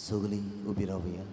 सगळीं उबी रावया.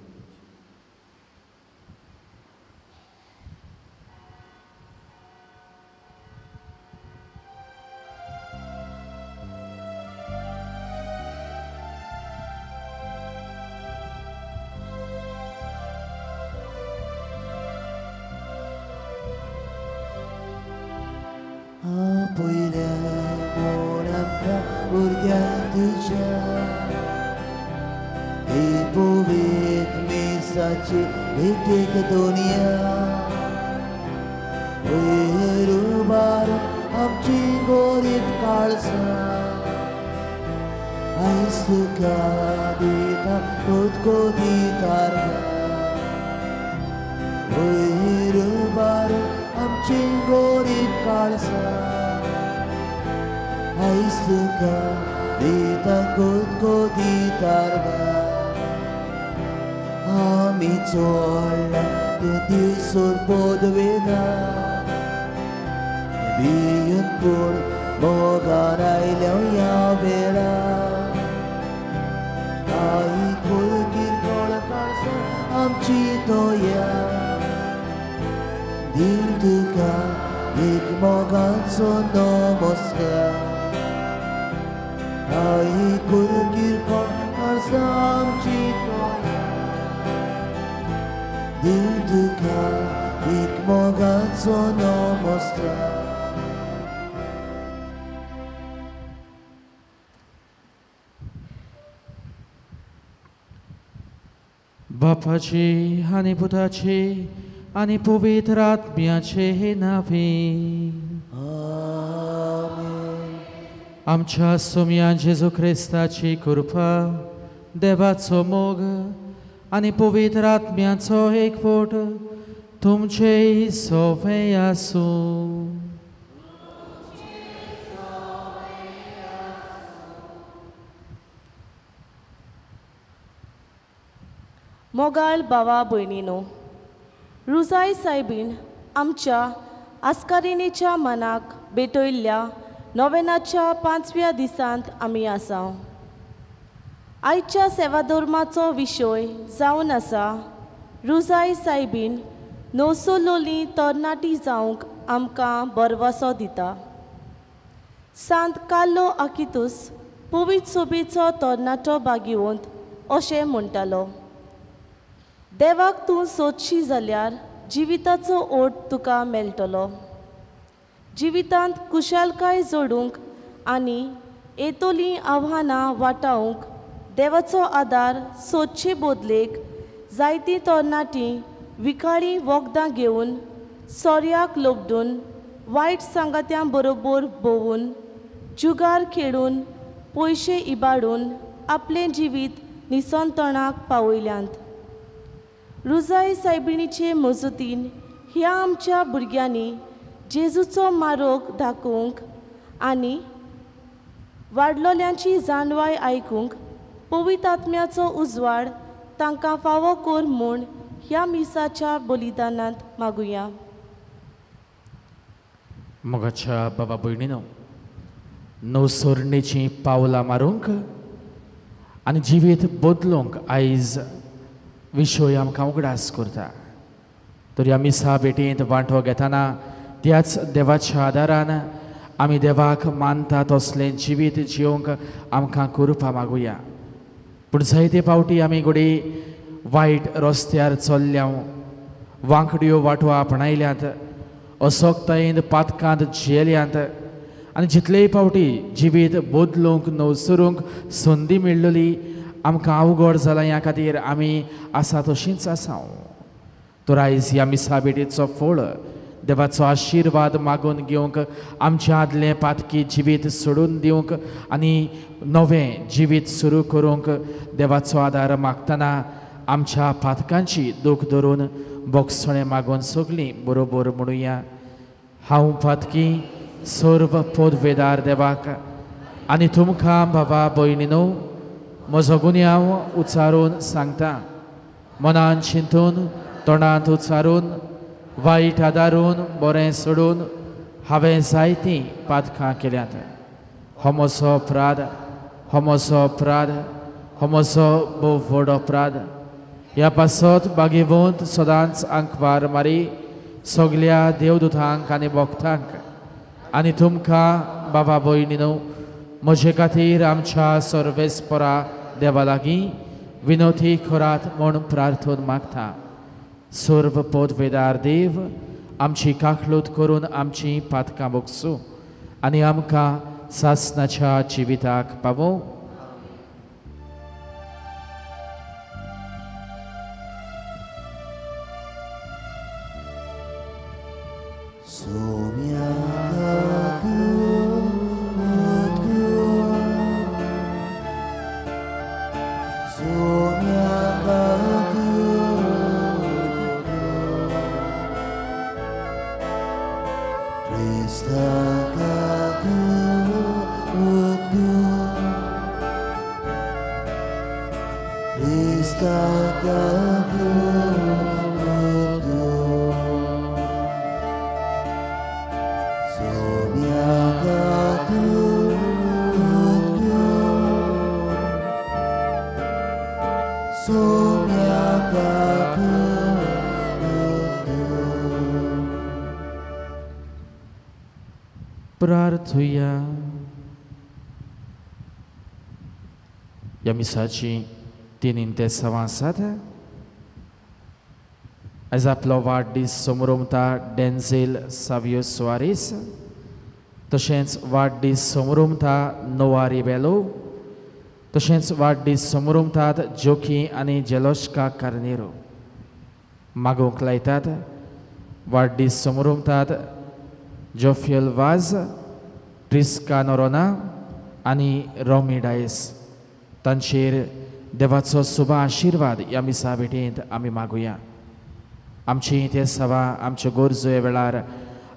भेटेक दुनिया वयर उबार आमची गोरीब काळसां आयज तुका दिता कोतकोती तारगां वयर उबार आमची गोरीब काळसां आयज तुका दिता कोतकोती तारगां आमी चोडला ते दिसून पदवेदा भियेन पूण मोगान आयल्या ह्या वेळा आई किरकोळ काळसां आमची तोया दिव तुका एक मोगाचो नमस्कार आई किरकोळ काळसां आमची तोया दिव तुका एक मोगाचो नमस्कार. बापाचे आनी पुताचे आनी पवित्र आत्म्याचे नांवे आमेन. आमच्या सोम्या जेजू क्रिस्ताची कृपा, देवाचो मोग आनी पवित्र आत्म्याचो एकवट तुमचे सोवे आसूं. मोगाळ भावा भयणीनो, रुजाय सायबीण आमच्या आस्कारिणीच्या मनाक भेटयल्ल्या नोवेनाच्या 5व्या दिसांत आमी आसा. आयच्या सेवाधर्माचो विशय जावन आसा रुजाय सायबीण नवसोलोली तरणाटी जावंक आमकां बरवासो दिता. सांत कार्लो आकितूस पवित्र सोबेचो तरणाटो भागिवंत अशें म्हणटालो, देवाक तूं सोदशी जाल्यार जिविताचो ओट तुका मेळटलो. जिवितांत कुशालकाय जोडूंक आनी येतलीं आव्हानां वाटावंक देवाचो आदार सोदचे बदलेक जायतीं तरणाटीं विखाळी वखदां घेवन सोऱ्याक लोबडून वायट सांगात्यां बरोबर भोंवून जुगार खेळून पयशे इबाडून आपलें जिवीत निसंतणाक पावयल्यांत. रुजाय सायबिणीचे मजतीन ह्या आमच्या भुरग्यांनी जेजूचो मारोग दाखोवंक आनी वाडलोल्यांची जाणवाय आयकूंक पवित्र आत्म्याचो उजवाड तांकां फावो कर म्हूण ह्या मिसाच्या बलिदानांत मागुया. मोगाच्या बाबा भयणीनो, नवसरणेचीं पावलां मारूंक आनी जिवीत बदलूंक आयज विशय आमकां उगडास करता. तर ह्या मिसा भेटींत वांटो घेतना त्याच देवाच्या आदारान आमी देवाक मानता तसलें जिवीत जिवंक आमकां कृपा मागुया. पूण जायते फावटी आमी घडये वायट रस्त्यार चल्ल्या, वांकड्यो वाटो आपणायल्यात, असक्तायेन पातकांत जियेल्यात आनी जितलेय फावटी जिवीत बदलूंक नवसरूंक संदी मेळ्ळली आमकां अवघड जालां. ह्या खातीर आमी आसा तशींच आसा. तर आयज ह्या मिसा भेटीचो फळ देवाचो आशिर्वाद मागून घेवंक, आमचें आदलें पातकी जिवीत सोडून दिवंक आनी नवें जिवीत सुरू करूंक देवाचो आदार मागतना आमच्या पातकांची दूख धरून बोगसणें मागून सगळीं बरोबर म्हणुया. हांव पातकी सर्व पदवेदार देवाक आनी तुमकां भावा भयणीनो म्हजो गुन्यांव उच्चारून सांगता. मनान चिंतून, तोंडांत उच्चारून, वायट आदारून, बरें सोडून हांवें जायतीं पातकां केल्यात. हो म्हजो अपराध, हो म्हजो अपराध, हो म्हजो भोव व्हड अपराध. ह्या पासत बागेवंत सदांच आंकवार मारी सगल्या देवदूतांक आनी भक्तांक आनी तुमकां बाबा भयणीनो म्हजे खातीर आमच्या सर्वेस्परा देवा लागीं विनोती करात म्हूण प्रार्थन मागता. सर्व पदवेदार देव आमची काकलूत करून आमची पातकां भोगसूं आनी आमकां सासनाच्या जिविताक पावोवं. प्रार्थुया. ह्या मिसाची तीन इंतेसांव आसात. आयज आपलो वाडदीस समरोमता डेन्झेल सावियो सुवारीस, तशेंच वाडदीस समरोमता नोवा रिबेलो, तशेंच वाडदीस समरोमतात जोकी आनी जेलोश्का कार्नेरो. मागूंक लायतात वाडदीस समरोमतात जोफियल वाज, ट्रिस्का नोरोना आनी रोमी डायस. तांचेर देवाचो सुबा आशिर्वाद ह्या मिसा भेटेंत आमी मागुया. आमची ते सवा आमच्यो गरजो ह्या वेळार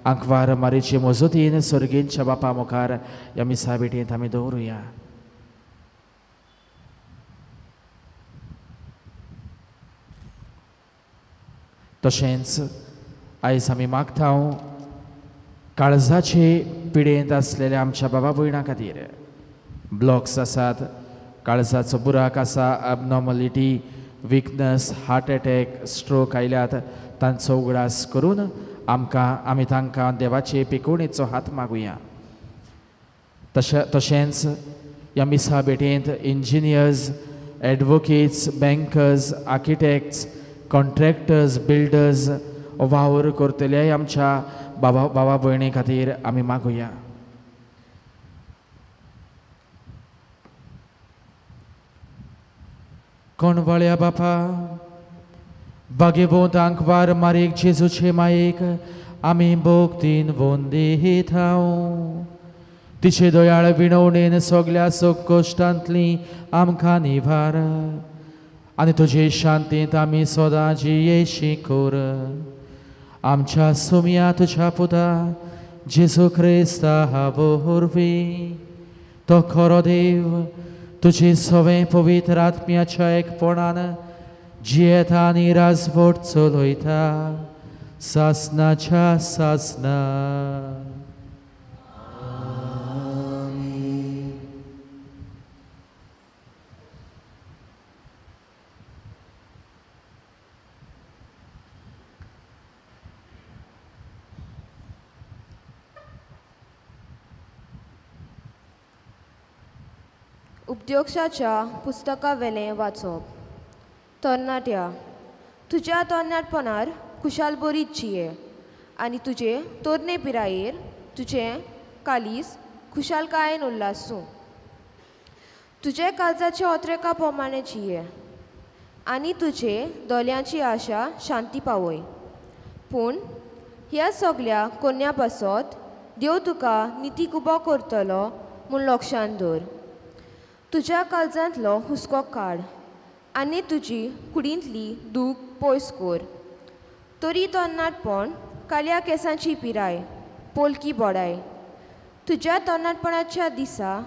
आंकवार मारीचे मजतीन सर्गेंच्या बापा मुखार ह्या मिसा भेटेंत आमी दवरुया. तशेंच आयज आमी मागता काळजाचे पिडेंत आसलेल्या आमच्या बाबा भयणां खातीर. ब्लॉक्स आसात, काळजाचो बुराक आसा, abnormality, weakness, heart attack, stroke आयल्यात, तांचो उगडास करून आमकां आमी तांकां देवाचे पिकोवणेचो हात मागुया. तशेंच ह्या मिसा भेटेंत engineers, advocates, bankers, architects, contractors, builders वावर करतले आमच्या बाबा बाबा भयणी खातीर आमी मागुया. कोणवाळ्या बापा बागेवंत आंकवार मारीक जेजूचे मायेक आमी भोगतीन वंदेता. तिचे दयाळ विणवणेन सगल्या संकश्टांतली आमकां निवार आनी तुजे शांतींत आमी सदां जियेशी कर. आमच्या सुमया तुज्या पुता जेजू क्रिस्ता वरवीं तो खरो देव तुजे सवें पवित्र आत्म्याच्या एकपणान जियेता आनी राजवट चलयता सासनाच्या सासना. उपद्योक्षाच्या पुस्तकावेलें वाचप. तरणाट्या, तुज्या तरणाटपणार खुशाल बरीच जिये आनी तुजे तरणे पिरायेर तुजें कालीस खुशालकायेन उल्लासूं. तुजे काळजाचे ओत्रेका प्रमाणे जिये आनी तुजे दोळ्यांची आशा शांती पावय. पूण ह्या सगल्या कोन्या पासत देव तुका नितीक उबो करतलो म्हूण लक्षान दवर. तुज्या काळजांतलो हुस्को काड आनी तुजी कुडींतली दूख पयस कर. तरी तरणाटपण काल्या केंसांची पिराय पोलकी बोडाय. तुज्या तरणाटपणाच्या दिसा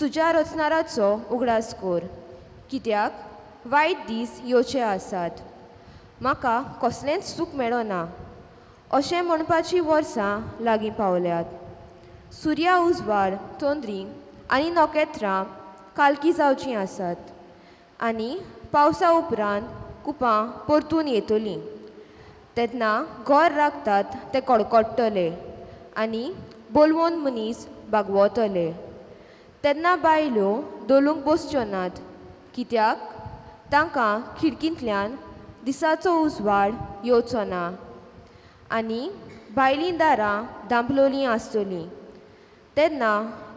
तुज्या रचणाराचो उगडास कर, कित्याक वायट दीस येवचे आसात. म्हाका कसलेंच सूख मेळना अशें म्हणपाची वर्सां लागीं पावल्यात. सुर्या उजवाड, तंद्री आनी नखेत्रां कालकी जावचीं आसात. आनी पावसा उपरांत कुपां परतून येतलीं. तेन्ना घर राखतात ते कडकडटले आनी बोलवोन मनीस बागवतले. तेन्ना बायल्यो धोलूंक बसच्यो नात, कित्याक तांकां खिडकींतल्यान दिसाचो उजवाड येवचो ना आनी भायलीं दारां धांपलोलीं आसतलीं. तेन्ना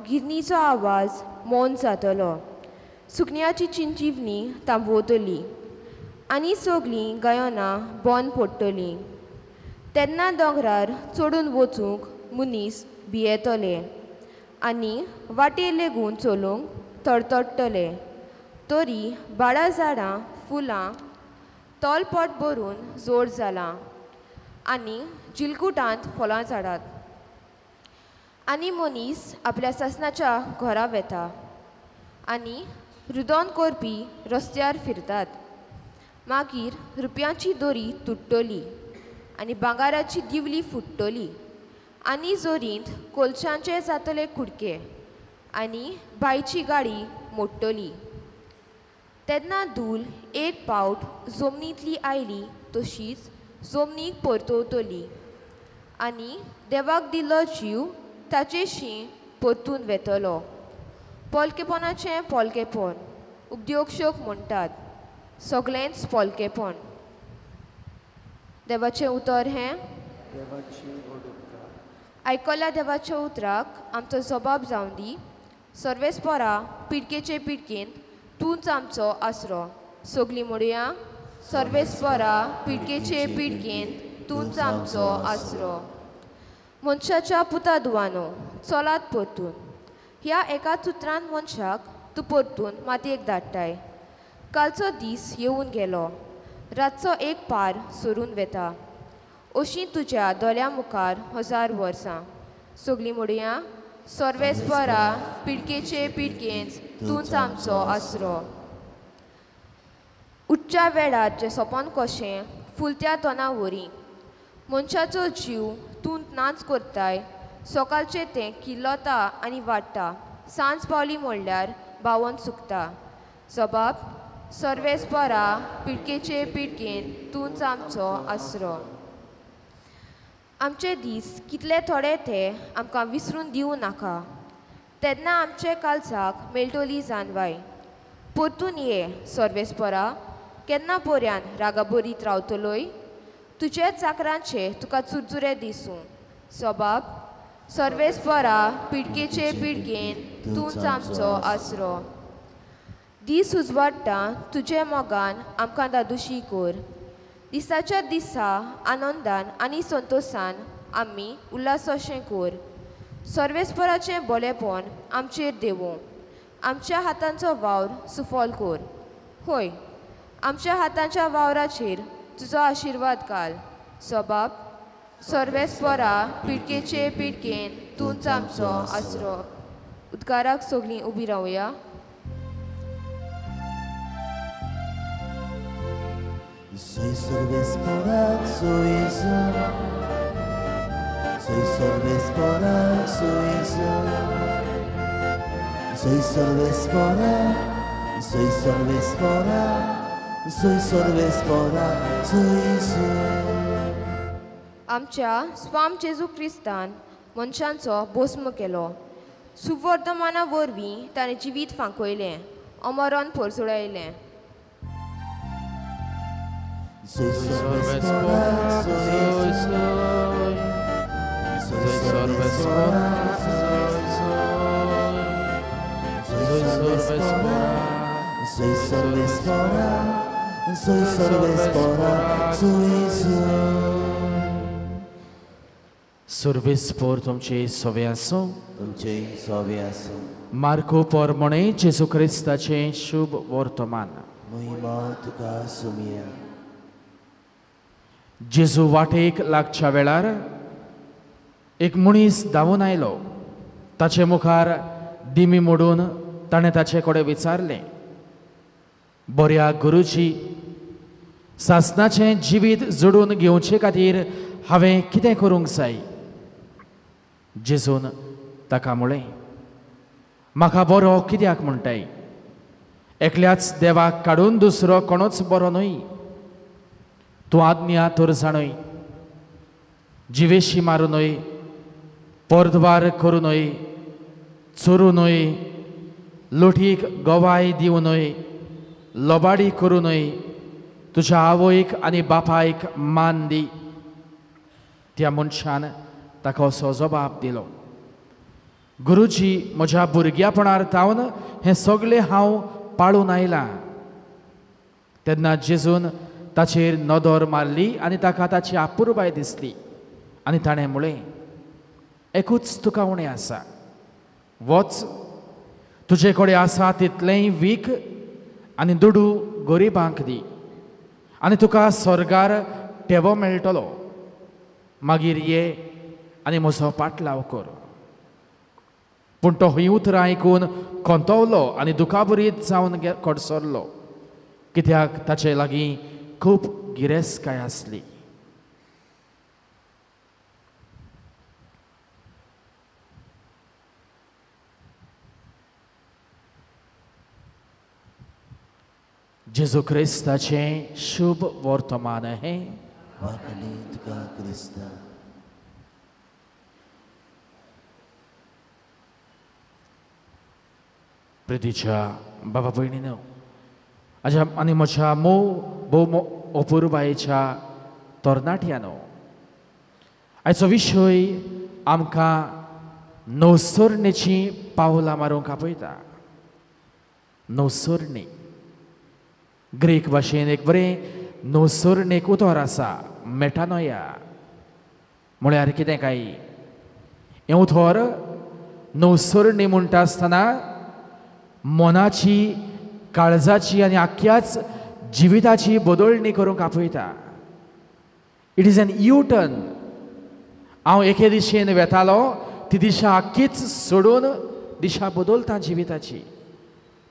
गिरणीचो आवाज मौन जातलो, सुकण्याची चिंचिवणी थांबवतली आनी सगळीं गायनां बंद पडटलीं. तेन्ना दोंगरार चडून वचूंक मनीस भियेतले आनी वाटेर लेगून चलूंक तडतडटले. तरी बाळा झाडां फुलां तोलपोट भरून जोड जालां आनी जिलकुटांत फळां झाडात. आनी मनीस आपल्या सासणाच्या घरा वेता आनी रुदोन करपी रस्त्यार फिरतात. मागीर रुपयांची दोरी तुट्टली आनी भांगाराची दिवली फुट्टली आनी जोरींत कोलशांचे जातले कुडके आनी बायची गाडी मोडटली. तेन्ना धूल एक पावट जमनींतली आयली तशीच जमनीक परतवतली आनी देवाक दिल्लो जीव ताचेशी परतून वेतलो. पोलकेपणाचें पोलकेपण उपद्योगशोक म्हणटात, सगळेंच पोलकेपण. देवाचें उतर हें. आयकल्या देवाच्या उतराक आमचो जबाब जावन दी. सर्वेस्परा पिडकेचे पिडकेंत तूंच आमचो आसरो. सगळीं म्हणुया, सर्वेस्परा पिडकेचे पिडकेंत तूंच आमचो आसरो. मनशाच्या पुता दुवानो चलात परतून. ह्या एकाच उतरान मनशाक तूं परतून मातयेक धाडटाय. कालचो दीस येवन गेलो, रातचो एक पार सरून वेता. अशी तुज्या दोळ्या मुखार 1000 वर्सां. सगळीं म्हणुया, सर्वेस्परा पिडकेचे पिडकेंत तूंच आमचो आसरो. उच्च्या वेळार जें सपन कशें फुलत्या तोना वरी मनशाचो जीव तूं नाच करताय. सकाळचें तें किल्लता आनी वाडटा, सांज पावली म्हणल्यार बावन सुकता. जबाब, सर्वेस्परा पिडकेचे पिडकेंत तूंच आमचो आसरो. आमचे दीस कितले थोडे ते आमकां विसरून दिवं नाका. तेन्ना आमचे कालसाक मेळटली जानवाय. परतून ये सर्वेस्परा, केन्ना पर्यान रागाबरीत रावतलोय? तुजे चाकरांचे तुका चुरचुरे दिसूं. सबाब, सर्वेस्परा पिडकेचे पिडकेंत तूंच आमचो आसरो. दीस उजवाडटा तुजे मोगान आमकां दादुशी कर. दिसाच्या दिसा आनंदान आनी संतोशान आमी उल्हास अशें कर. सर्वेस्पराचें बरेपण आमचेर देवूं. आमच्या हातांचो वावर सुफल कर. होय, आमच्या हातांच्या वावराचेर तुजो आशिर्वाद घाल. सबाब, सर्वेस्परा पिडकेचे पिडकेन तूंच आमचो आसरो. उद्गाराक सगळीं उबी रावया. Soy sorvespora, soy soy sorvespora, soy soy sorvespora, soy sorvespora, soy sorvespora, soy आमच्या स्वाम जेजू क्रिस्तान मनशांचो भस्म केलो. सुवर्तमाना वरवीं ताणें जिवीत फांकयलें, अमरण पोरसुडायलें. Soy sorvespora, soy soy sorvespora, soy sorvespora, soy sorvespora, soy sorvespora, soy सर्वेस्पोर तुमचे सोवे आसूं. तुमचे सोवे आसूं. मार्को पोरमणे जेजू क्रिस्ताचें शुभ वर्तमान. महिमा तुका सुमिया. जेजू वाटेक लागच्या वेळार एक मनीस धांवून आयलो. ताचे मुखार दिमी मोडून ताणें ताचे कडेन विचारलें, बऱ्या गुरुजी, सासणाचें जिवीत जोडून घेवचे खातीर हांवें कितें करूंक जाय? जेजून ताका म्हळें, म्हाका बरो कित्याक म्हणटाय? एकल्याच देवाक काडून दुसरो कोणूच बरो न्हय. तूं आज्ञा तर जाणय, जिवेशी मारूं न्हय, परद्वार करूं न्हय, चोरूं न्हय, लोटीक गवाय दिवं न्हय, लबाडी करूं न्हय, तुज्या आवयक आनी बापायक मान दी. त्या मनशान ताका असो जबाब दिलो, गुरुजी, म्हज्या भुरग्यापणार तावन हें सगळें हांव पाळून आयलां. तेन्ना जेजून ताचेर नदर मारली आनी ताका ताची आपुरबाय दिसली आनी ताणें म्हळें, एकूच तुका उणें आसा, वच तुजे कडेन आसा तितलेंय वीक आनी दुडू गरिबांक दी आनी तुका स्वर्गार ठेवो मेळटलो. मागीर ये आनी म्हजो पाटलाव कर. पूण तो हीं उतरां आयकून कोंतवलो आनी दुखाभरीत जावन कडसरलो, कित्याक ताचे लागीं खूब गिरेस्तकाय आसली. जेजू क्रिस्ताचें शुभ वर्तमान हें. तुका क्रिस्ता. प्रितीच्या बाबा भयणीनो, आज्या आनी म्हज्या मोव भोव अपुरबायेच्या तरणाट्यानो, आयचो विशय आमकां नवसरणेचीं पावलां मारूंक आपयता. नवसरणी ग्रीक भाशेन एक बरें नवसरणेक उतर आसा, मेटानोया. म्हळ्यार कितें काय हें उतर नवसरणी म्हणटा आसतना मनाची, काळजाची आनी आख्याच जिविताची बदलणी करूंक आपयता. It is an U turn. हांव एके दिशेन वेतालो ती दिशा आख्खीच सोडून दिशा बदलता जिविताची.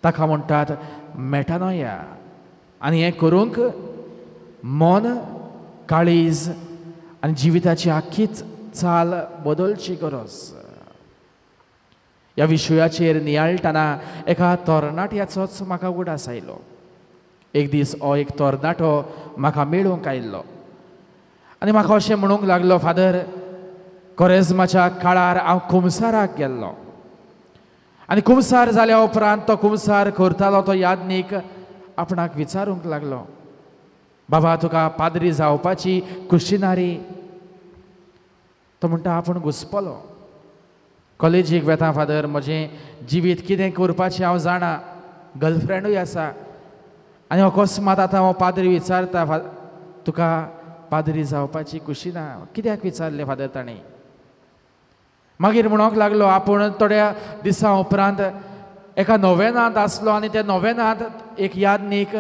ताका म्हणटात मेटानोया. आनी हें करूंक मन, काळीज आनी जिविताची आख्खीच चाल बदलची गरज. ह्या विशयाचेर नियाळटना एका तरणाट्याचोच म्हाका उगडास आयलो. एक दीस हो एक तरणाटो म्हाका मेळूंक आयिल्लो आनी म्हाका अशें म्हणूंक लागलो, फादर, कोरेज्माच्या काळार हांव कुमसाराक गेल्लो आनी कुमसार जाल्या उपरांत तो कुमसार करतालो तो याज्ञीक आपणाक विचारूंक लागलो, बाबा तुका पाद्री जावपाची खुशी ना रे? तो म्हणटा, आपूण घुसपलो. कॉलेजीक वेता फादर, म्हजें जिवीत कितें करपाचें हांव जाणा, गर्लफ्रेंडूय आसा आनी अकस्मात आतां हांव पाद्री विचारता, तुका पाद्री जावपाची खुशी ना? कित्याक विचारलें फादर ताणें? मागीर म्हणूंक लागलो, आपूण थोड्या दिसां उपरांत एका नोवेनांत आसलो आनी त्या नोवेनांत एक याज्ञीक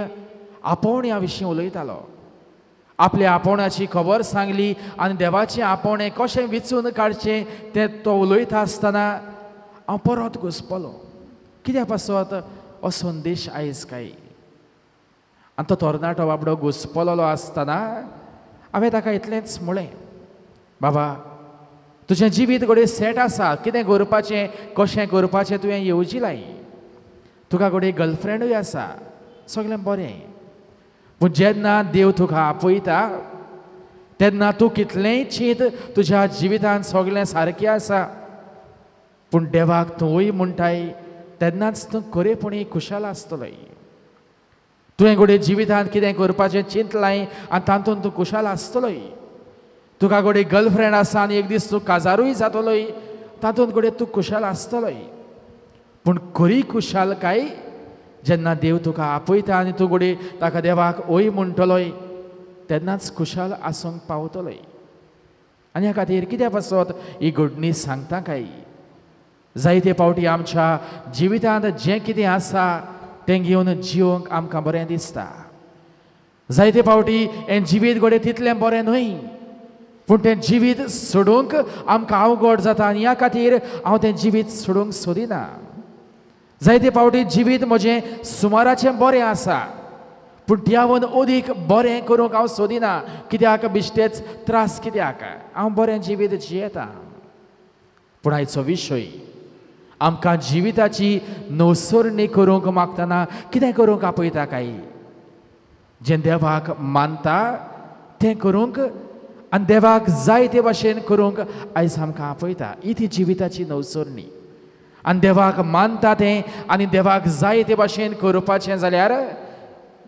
आपोवण्या विशीं उलयतालो. आपल्या आपोवण्याची खबर सांगली आनी देवाचें आपोवणें कशें विचून काडचें तें तो उलयता आसतना हांव परत घुसपलो. कित्या पासत हो संदेश आयज काय? आनी तो तरणाटो बाबडो घुसपलोलो आसतना हांवें ताका इतलेंच म्हळें, बाबा तुजें जिवीत घडये सेट आसा, कितें करपाचें कशें करपाचें तुवें येवजिलाय, तुका घडये गर्लफ्रेंडूय आसा, सगळें बरें, पूण जेन्ना देव तुका आपयता तेन्ना तूं कितलेंय चीत तुज्या जिवितांत सगळें सारकें आसा, पूण देवाक तूंय म्हणटाय तेन्नाच तूं खरेपणी खुशाल आसतलोय. तुवें घडये जिवितांत कितें करपाचें चिंतलाय आनी तातूंत तूं खुशाल आसतलोय. तुका घडये गर्लफ्रेंड आसा आनी एक दीस तूं काजारूय जातलोय, तातूंत घडये तूं खुशाल आसतलोय. पूण खरी खुशालकाय जेन्ना देव तुका आपयता आनी तूं घडये ताका देवाक ओय म्हणटलोय तेन्नाच खुशाल आसूंक पावतलोय. आनी ह्या खातीर कित्या पासत ही घडणी सांगता काय, जायते फावटी आमच्या जिवितांत जें कितें आसा तें घेवन जिवंक आमकां बरें दिसता. जायते फावटी हें जिवीत घडये तितलें बरें न्हय, पूण तें जिवीत सोडूंक आमकां अवघड जाता आनी ह्या खातीर हांव तें जिवीत सोडूंक सोदिना. जायते फावटी जिवीत म्हजें सुमाराचें बरें आसा, पूण त्यावन अदीक बरें करूंक हांव सोदिना, कित्याक बिश्टेच त्रास कित्याक, हांव बरें जिवीत जियेता. पूण आयचो विशय आमकां जिविताची नवसरणी करूंक मागतना कितें करूंक आपयता काय? जें देवाक मानता तें करूंक आनी देवाक जाय ते भाशेन करूंक आयज आमकां आपयता. ही ती जिविताची नवसरणी. आनी देवाक मानता तें आनी देवाक जाय ते भाशेन करपाचें जाल्यार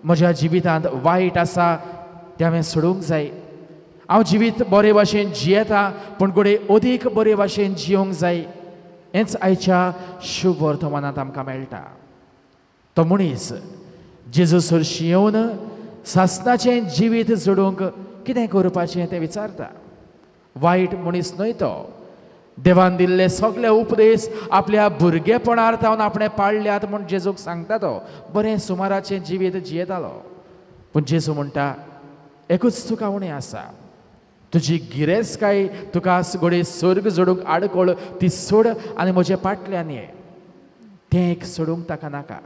म्हज्या जिवितांत वायट आसा तें हांवें सोडूंक जाय. हांव जिवीत बरे भाशेन जियेता पूण घडये अदीक बरे भाशेन जियोंक जाय. हेंच आयच्या शुभ वर्तमानांत आमकां मेळटा. तो मनीस जेजू सरशी येवन सासणाचें जिवीत जोडूंक कितें करपाचें तें विचारता. वायट मनीस न्हय तो. देवान दिल्ले सगळे उपदेश आपल्या भुरगेपणार तावन आपणें पाळल्यात म्हूण जेजूक सांगता. तो बरें सुमाराचें जिवीत जियेतालो. पूण जेजू म्हणटा एकूच तुका उणें आसा, तुजी गिरेस्तकाय तुका घडये स्वर्ग जोडूंक आडखळ, ती सोड आनी म्हजे फाटल्यान ये. तें एक सोडूंक ताका नाका.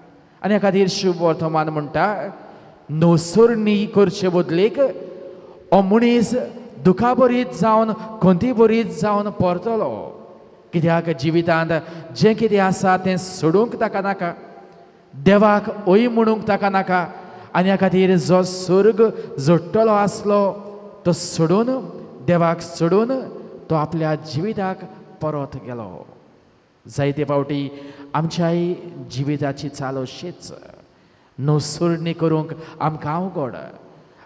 आनी ह्या खातीर शुभ वर्तमान म्हणटा नवसरणी करचे बदलेक हो मनीस दुखाभरीत जावन खंतीभरीत जावन परतलो. कित्याक जिवितांत जें कितें आसा तें सोडूंक ताका नाका, देवाक ओय म्हणूंक ताका नाका. आनी ह्या खातीर जो स्वर्ग जोडटलो आसलो तो सोडून, देवाक सोडून तो आपल्या जिविताक परत गेलो. जायते फावटी आमच्याय जिविताची चाल अशीच. नवसरणी करूंक आमकां अवघड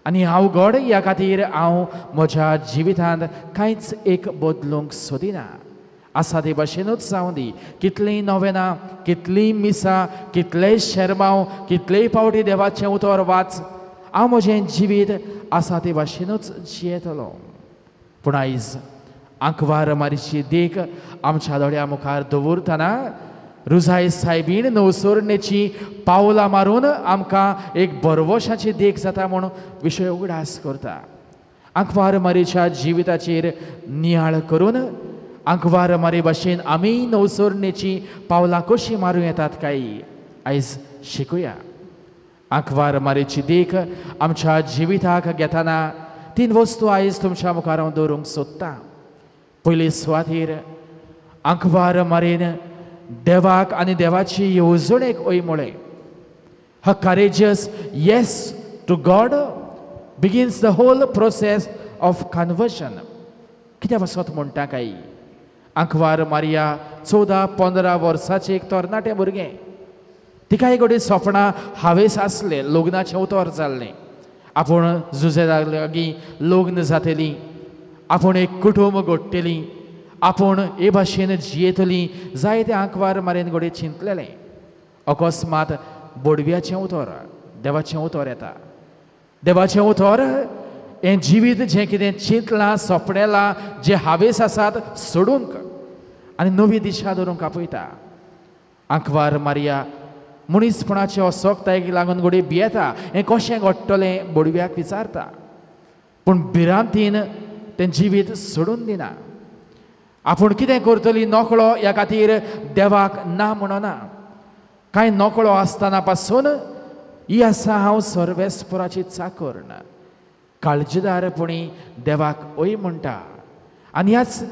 आनी अवघड ह्या खातीर हांव म्हज्या जिवितांत कांयच एक बदलूंक सोदिना. आसा ते भाशेनूच जावं दी. कितलीं नोवेनां, कितलीं मिसां, कितलेय शेरमांव, कितलेय फावटी देवाचें उतर वाच, हांव म्हजें जिवीत आसा ते भाशेनूच जियेतलो. पूण आयज आंकवार मारीची देख आमच्या दोळ्या मुखार दवरतना रुजाय सायबीण नवसरणेची पावलां मारून आमकां एक बरवशाची देख जाता म्हूण विशय उगडास करता. आंकवार मारीच्या जिविताचेर नियाळ करून आंकवार मारी भाशेन आमी नवसरणेची पावलां कशीं मारूं येतात काय आयज शिकुया. आंकवार मारीची देख आमच्या जिविताक घेतना तीन वस्तू आयज तुमच्या मुखार हांव दवरूंक सोदतां. पयले सुवातेर आंकवार मारीन देवाक आनी देवाची येवजणेक ओय म्हळें. Her courageous yes to God begins the whole process of conversion. कित्या पासत म्हणटा काय? आंकवार मारिया 14-15 वर्साचें एक तरणाटें भुरगें. तिका घडये सपनां हावेस आसले, लग्नाचें उतर जाल्लें, आपूण जुजेरा लागीं लग्न जातली, आपूण एक कुटुंब घडटली, आपूण हे भाशेन जियेतली, जायते आंकवार मारेन घडये चिंतलेलें. अकस्मात बोडव्याचें उतर, देवाचें उतर येता. देवाचें उतर हें जिवीत जें कितें चिंतलां, सपनेलां, जे हावेस आसात सोडूंक आनी नवी दिशा धरूंक आपयता. आंकवार मारिया मनीसपणाचे असक्तायेक लागून घडये भियेता, हें कशें घडटलें बोडव्याक विचारता. पूण भिरांतीन तें जिवीत सोडून दिना. आपूण कितें करतली नकळो ह्या खातीर देवाक ना म्हणना. कांय नकळो आसतना पासून ही आसा हांव सर्वेस्पराची चाकर, काळजीदारपणी देवाक ओय म्हणटा. आनी ह्याच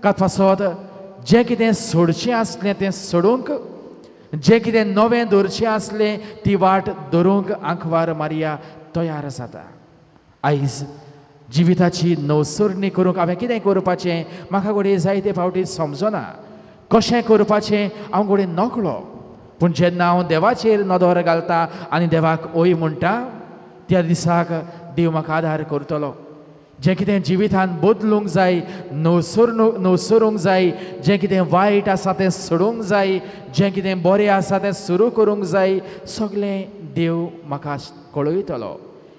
पासत जें कितें सोडचें आसलें तें सोडूंक, जें कितें नवें दवरचें आसलें ती वाट धरूंक आंकवार मारिया तयार जाता. आयज जिविताची नवसरणी करूंक हांवें कितें करपाचें म्हाका घडये जायते फावटी समजना, कशें करपाचें हांव घडये नकळो. पूण जेन्ना हांव देवाचेर नदर घालता आनी देवाक ओय म्हणटा त्या दिसाक देव म्हाका आदार करतलो. जें कितें जिवितान बदलूंक जाय, नवसरूंक जाय, जें कितें वायट आसा तें सोडूंक जाय, जें कितें बरें आसा तें सुरू करूंक जाय, सगळें देव म्हाका कळयतलो.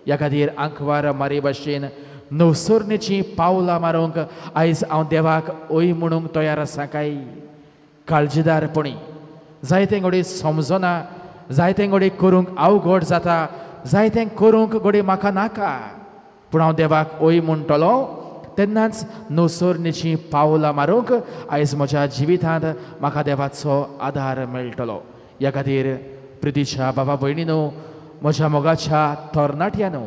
ह्या खातीर आंकवार मारी भाशेन नवसरणेची पावलां मारूंक आयज हांव देवाक ओय म्हणूंक तयार आसा काय? काळजीदारपणी जायतें घडये समजना, जायतें घडये करूंक अवघड जाता, जायतें करूंक घडये म्हाका नाका, पूण हांव देवाक ओय म्हणटलो तेन्नाच नवसरणेची पावलां मारूंक आयज म्हज्या जिवितांत म्हाका देवाचो आदार मेळटलो. ह्या खातीर प्रितीच्या बाबा भयणीनो, म्हज्या मोगाच्या तरणाट्यानो,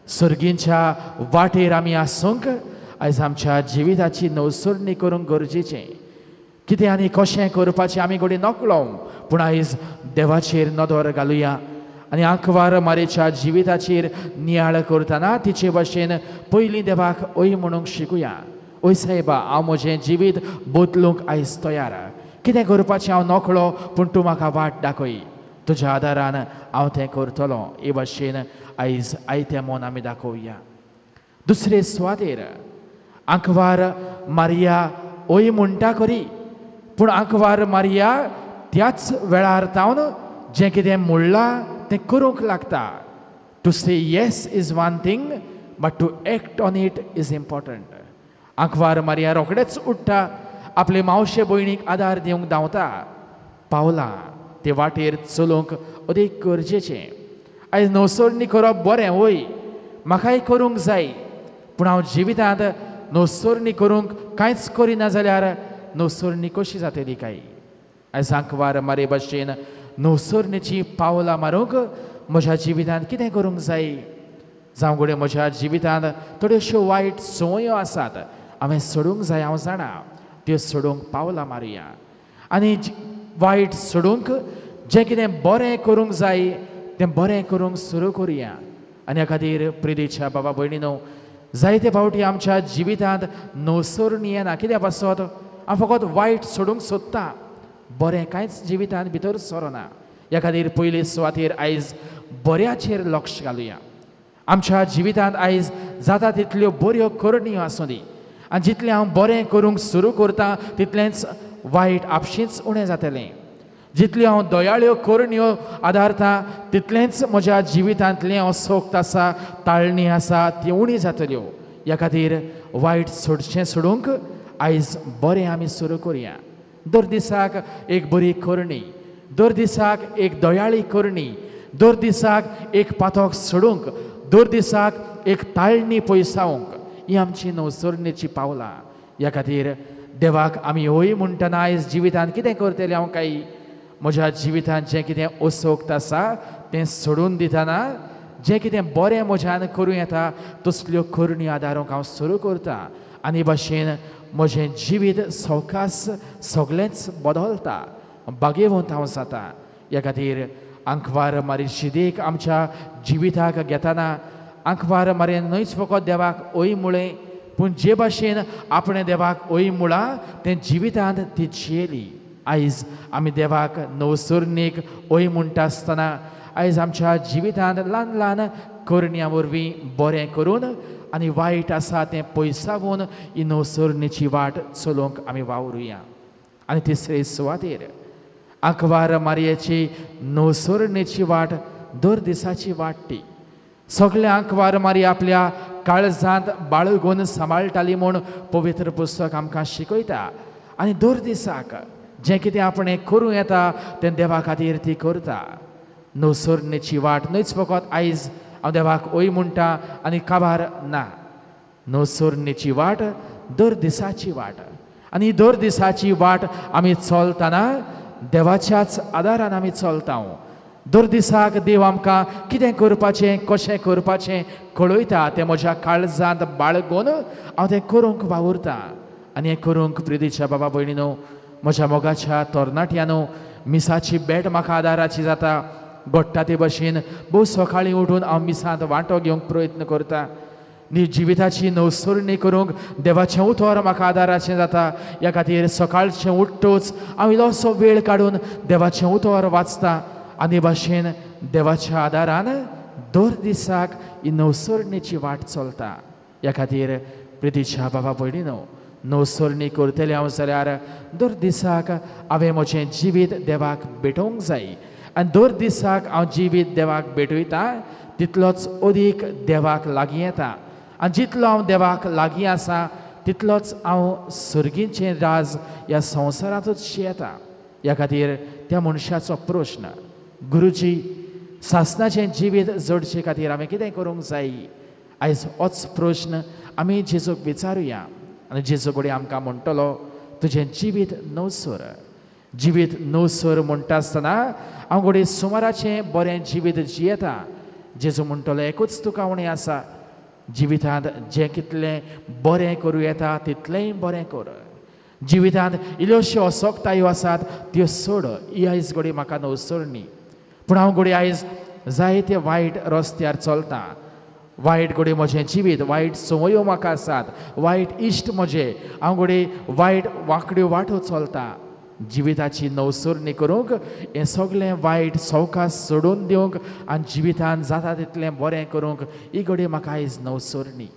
सर्गींच्या वाटेर आमी आसूंक आयज आमच्या जिविताची नवसरणी करूंक गरजेचें. कितें आनी कशें करपाचें आमी घडये नकळो, पूण आयज देवाचेर नदर घालुया आनी आंकवार मारेच्या जिविताचेर नियाळ करतना तिचे भाशेन पयलीं देवाक ओय म्हणूंक शिकुया. ओय सायबा, हांव म्हजें जिवीत बदलूंक आयज तयार. कितें करपाचें हांव नकळो, पूण तूं म्हाका वाट दाखय, तुज्या आदारान हांव तें करतलो. हे भाशेन आयज आयतें मन आमी दाखोवया. दुसरे सुवातेर आंकवार मारिया ओय म्हणटा खरी, पूण आंकवार मारिया त्याच वेळार तावन जें कितें म्हणलां तें करूंक लागता. To say yes is one thing, but to act on it is important. आंकवार मारिया रोखडेच उठ्ठा, आपले मावशे भयणीक आदार दिवंक धांवता. पावलां ते वाटेर चलोवंक अदीक गरजेचें. आयज नवसरणी करप बरें वय, म्हाकाय करूंक जाय, पूण हांव जिवितांत नवसरणी करूंक कांयच करिना जाल्यार नवसरणी कशी जातली काय? आयज आंकवार मारे भाशेन नवसरणीची पावलां मारूंक म्हज्या जिवितांत कितें करूंक जाय? जावं घडये म्हज्या जिवितांत थोड्योश्यो वायट संवयो आसात, हांवें सोडूंक जाय, हांव जाणा, त्यो सोडूंक पावलां मारुया. आनी वायट सोडूंक जें कितें बरें करूंक जाय तें बरें करूंक सुरू करुया. आनी ह्या खातीर प्रितीच्या बाबा भयणीनो, जायते फावटी आमच्या जिवितांत नवसरणी येना. कित्या पासत हांव फकत वायट सोडूंक सोदता, बरें कांयच जिवितांत भितर सरना. ह्या खातीर पयले सुवातेर आयज बऱ्याचेर लक्ष घालुया. आमच्या जिवितांत आयज जाता तितल्यो बऱ्यो करण्यो आसूं दी, आनी जितलें हांव बरें करूंक सुरू करता तितलेंच वायट आपशींच उणें जातलें. जितल्यो हांव दयाळ्यो करण्यो आदारता तितलेंच म्हज्या जिवितांतलें असोक्त आसा, ताळणी आसा, ती उणी जातल्यो. ह्या खातीर वायट सोडचें सोडूंक आयज बरें आमी सुरू करुया. दर दिसाक एक बरी करणी, दर दिसाक एक दयाळी करणी, दर दिसाक एक पातक सोडूंक, दर दिसाक एक ताळणी पयसावंक, ही आमची नवसरणेची पावलां. ह्या खातीर देवाक आमी होय म्हणटना आयज जिवितांत कितें करतलें हांव काय? म्हज्या जिवितांत जें कितें असोक्त आसा तें सोडून दितना जें कितें बरें म्हज्यान करूं येता तसल्यो करण्यो आदारूंक हांव सुरू करता. आनी भाशेन म्हजें जिवीत सवकास सगळेंच बदलता, भाग्यवंत हांव जाता. ह्या खातीर आंकवार मारीची देख आमच्या जिविताक घेतना आंकवार मारयेन न्हयच फकत देवाक ओय मुळें, पूण जे भाशेन आपणें देवाक ओय मुळां तें जिवितांत ती जियेली. आयज आमी देवाक नवसरणीक ओय म्हणटा आसतना आयज आमच्या जिवितांत ल्हान ल्हान करण्यां वरवीं बरें करून आनी वायट आसा तें पयसावून ही नवसरणीची वाट चलोवंक आमी वावरुया. आनी तिसरे सुवातेर आंकवार मारयेची नवसरणीची वाट दर दिसाची वाट ती. सगळे आंकवार मारी आपल्या काळजांत बाळगून सांबाळटाली म्हूण पवित्र पुस्तक आमकां शिकयता. आनी दर दिसाक जें कितें आपणें करूं येता तें देवा खातीर ती करता. नवसरणीची वाट न्हयच फकत आयज हांव देवाक ओय म्हणटा आनी काबार ना, नवसरणीची वाट दर दिसाची वाट. आनी दर दिसाची वाट आमी चलतना देवाच्याच आदारान आमी चलता. दर दिसाक देव आमकां कितें करपाचें कशें करपाचें कळयता, तें म्हज्या काळजांत बाळगून हांव तें करूंक वावुरता. आनी हें करूंक प्रितीच्या बाबा भयणीनो, म्हज्या मोगाच्या तरणाट्यानो, मिसाची भेट म्हाका आदाराची जाता. घडटा ते भशेन भोव सकाळीं उठून हांव मिसांत वांटो घेवंक प्रयत्न करता. जिविताची नवसरणी करूंक देवाचें उतर म्हाका आदाराचें जाता. ह्या खातीर सकाळचें उठ्ठूच हांव इल्लोसो वेळ काडून देवाचें उतर वाचता. आनी भाशेन देवाच्या आदारान दर दिसाक ही नवसरणीची वाट चलता. ह्या खातीर प्रितीच्या बाबा भयणीनो, नवसरणी करतलें हांव जाल्यार दर दिसाक हांवें म्हजें जिवीत देवाक भेटोवंक जाय. आनी दर दिसाक हांव जिवीत देवाक भेटयता तितलोच अदीक देवाक लागीं येता. आनी जितलो हांव देवाक लागीं आसा तितलोच हांव सर्गीचें राज ह्या संवसारांतूच शियेता. ह्या खातीर त्या मनशाचो प्रश्न, गुरुजी सासनाचें जिवीत जोडचे खातीर हांवें कितें करूंक जाय? आयज होच प्रश्न आमी जेजूक विचारुया. आनी जेजू कडेन आमकां म्हणटलो, तुजें जिवीत नवसर. जिवीत नवसर म्हणटा आसतना हांव घडये सुमाराचें बरें जिवीत जियेता. जेजू म्हणटलो, एकूच तुका उणें आसा, जिवितांत जें कितलें बरें करूं येता तितलेंय बरें कर. जिवितांत इल्ल्योश्यो असक्तायो आसात त्यो सोड. ही आयज घडये म्हाका नवसरणी, पूण हांव घडये आयज जायते वायट रस्त्यार चलतां. वायट घडये म्हजें जिवीत, वायट संवयो म्हाका आसात, वायट इश्ट म्हजे, हांव घडये वायट वांकड्यो वाटो चलतां. जिविताची नवसरणी करूंक हें सगळें वायट सवकास सोडून दिवंक आनी जिवितान जाता तितलें बरें करूंक ही घडये म्हाका आयज नवसरणी.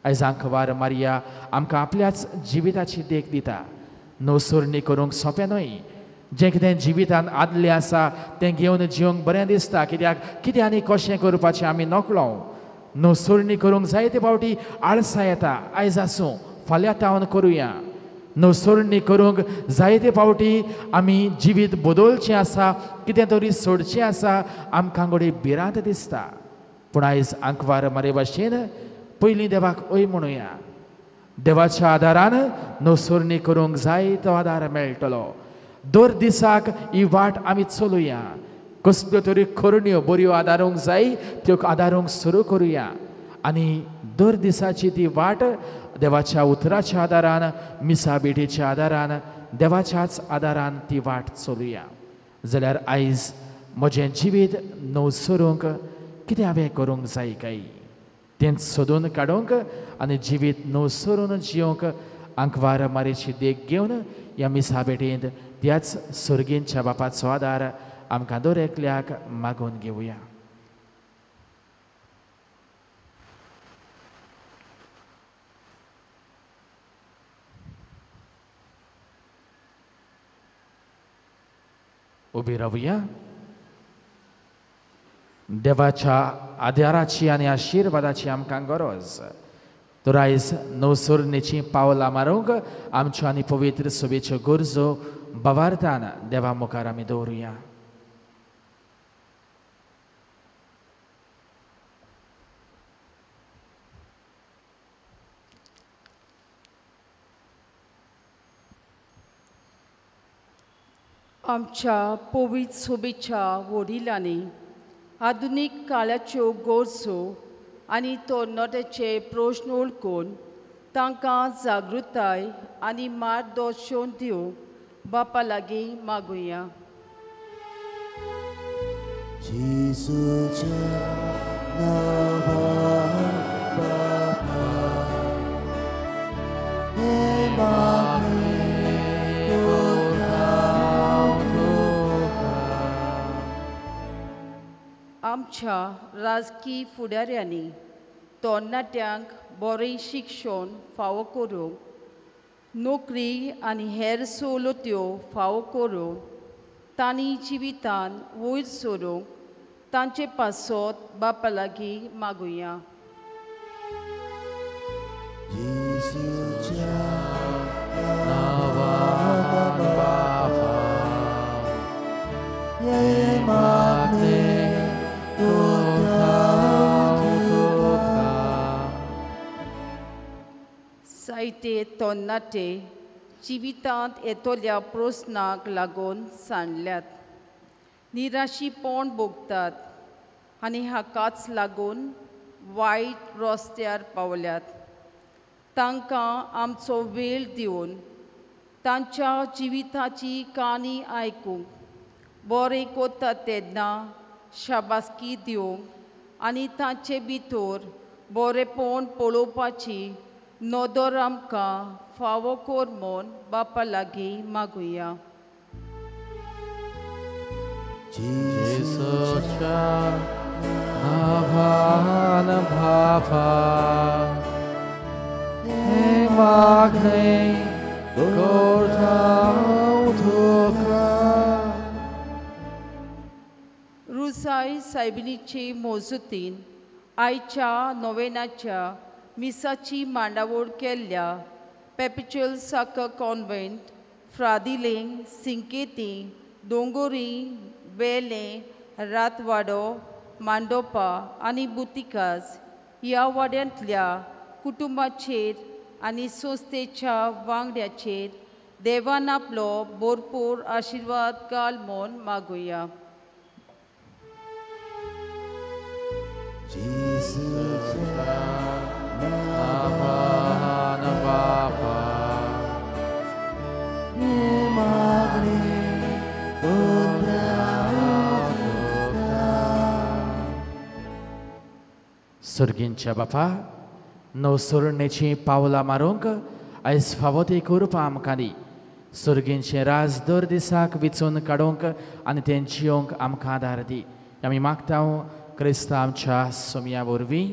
आयज आंकवार मारिया आमकां आपल्याच जिविताची देख दिता. नवसरणी करूंक सोंपें न्हय. जें कितें जिवितान आदलें आसा तें घेवन जिवंक बरें दिसता, कित्याक कितें आनी कशें करपाचें आमी नकळो. नवसरणी करूंक जायते फावटी आळसाय येता. आयज आसूं, फाल्यां तावन करुया. नवसरणी करूंक जायते फावटी आमी जिवीत बदलचें आसा, कितें तरी सोडचें आसा, आमकां घडये भिरांत दिसता. पूण आयज आंकवार मारे भाशेन पयलीं देवाक हय म्हणुया. देवाच्या आदारान नवसरणी करूंक जाय तो आदार मेळटलो. दर दिसाक ही वाट आमी चलुया. कसल्यो तरी करण्यो बऱ्यो आदारूंक जाय त्यो आदारूंक सुरू करुया आनी दर दिसाची ती वाट देवाच्या उतराच्या आदारान, मिसा भेटीच्या आदारान, देवाच्याच आदारान ती वाट चलुया. जाल्यार आयज म्हजें जिवीत नवसरूंक कितें हांवें करूंक जाय काय तें सोदून काडूंक आनी जिवीत नवसरून जिवंक आंकवार मारेची देख घेवन ह्या मिसा भेटींत त्याच सर्गींच्या बापाचो आदार आमकां दर एकल्याक मागून घेवया. उबी रावया. देवाच्या आदाराची आनी आशिर्वादाची आमकां गरज. तर आयज नवसरणेचीं पावलां मारूंक आमच्यो आनी पवित्र सभेच्यो गरजो भावार्थान देवा मुखार आमी दवरुया. आमच्या पवित्र सभेच्या वडिलांनी आधुनीक काळाच्यो गरजो आनी तरणाट्याचे प्रश्न वळखून तांकां जागृताय आनी मार्गदर्शन दिवंक बापा लागीं मागुया. जेजूच्या नांवान बापा हें मागणें करता तुका. आमच्या राजकी फुडाऱ्यांनी तरणाट्यांक बरें शिक्षण फावो करूंक, नोकरी आनी हेर सवलत्यो फावो करून तांणी जिवितान वयर सरूंक तांचे पासत बापा लागीं मागुया. जेजूच्या नांवान बापा हें मागणें करता तुका. जायते तरणाटे जिवितांत येतल्या प्रस्नाक लागून सांडल्यात, निराशीपण भोगतात आनी हाकाच लागून वायट रस्त्यार पावल्यात. तांकां आमचो वेळ दिवन तांच्या जिविताची काणी आयकूंक, बरें करता तेन्ना शाबासकी दिवंक आनी तांचे भितर बरेंपण पळोवपाची नदर आमकां फावो कर म्हूण बापा लागीं मागुया. जेजूच्या नांवान बापा हें मागणें करता तुका. रुसाय सायबिणीचे मोजुतीन आयच्या नोवेनाच्या मिसाची मांडावळ केल्ल्या पेपिच्युअल साकर कॉन्व्हेंट, फ्रादिलें, सिंकेती, दोंगोरी, वेलें, रातवाडो, मांडोपा आनी बुतिकाज ह्या वाड्यांतल्या कुटुंबाचेर आनी संस्थेच्या वांगड्याचेर देवान आपलो भरपूर आशिर्वाद घाल म्हूण मागुया. जेजूच्या नांवान बापा सर्गींच्या बापा, नवसरणेचीं पावलां मारूंक आयज फावो ती कृपा आमकां दी. सर्गींचें राज दर दिसाक विचून काडूंक आनी तें जियोंक आमकां आदार दी. आमी मागता क्रिस्ता आमच्या सोमया वरवीं.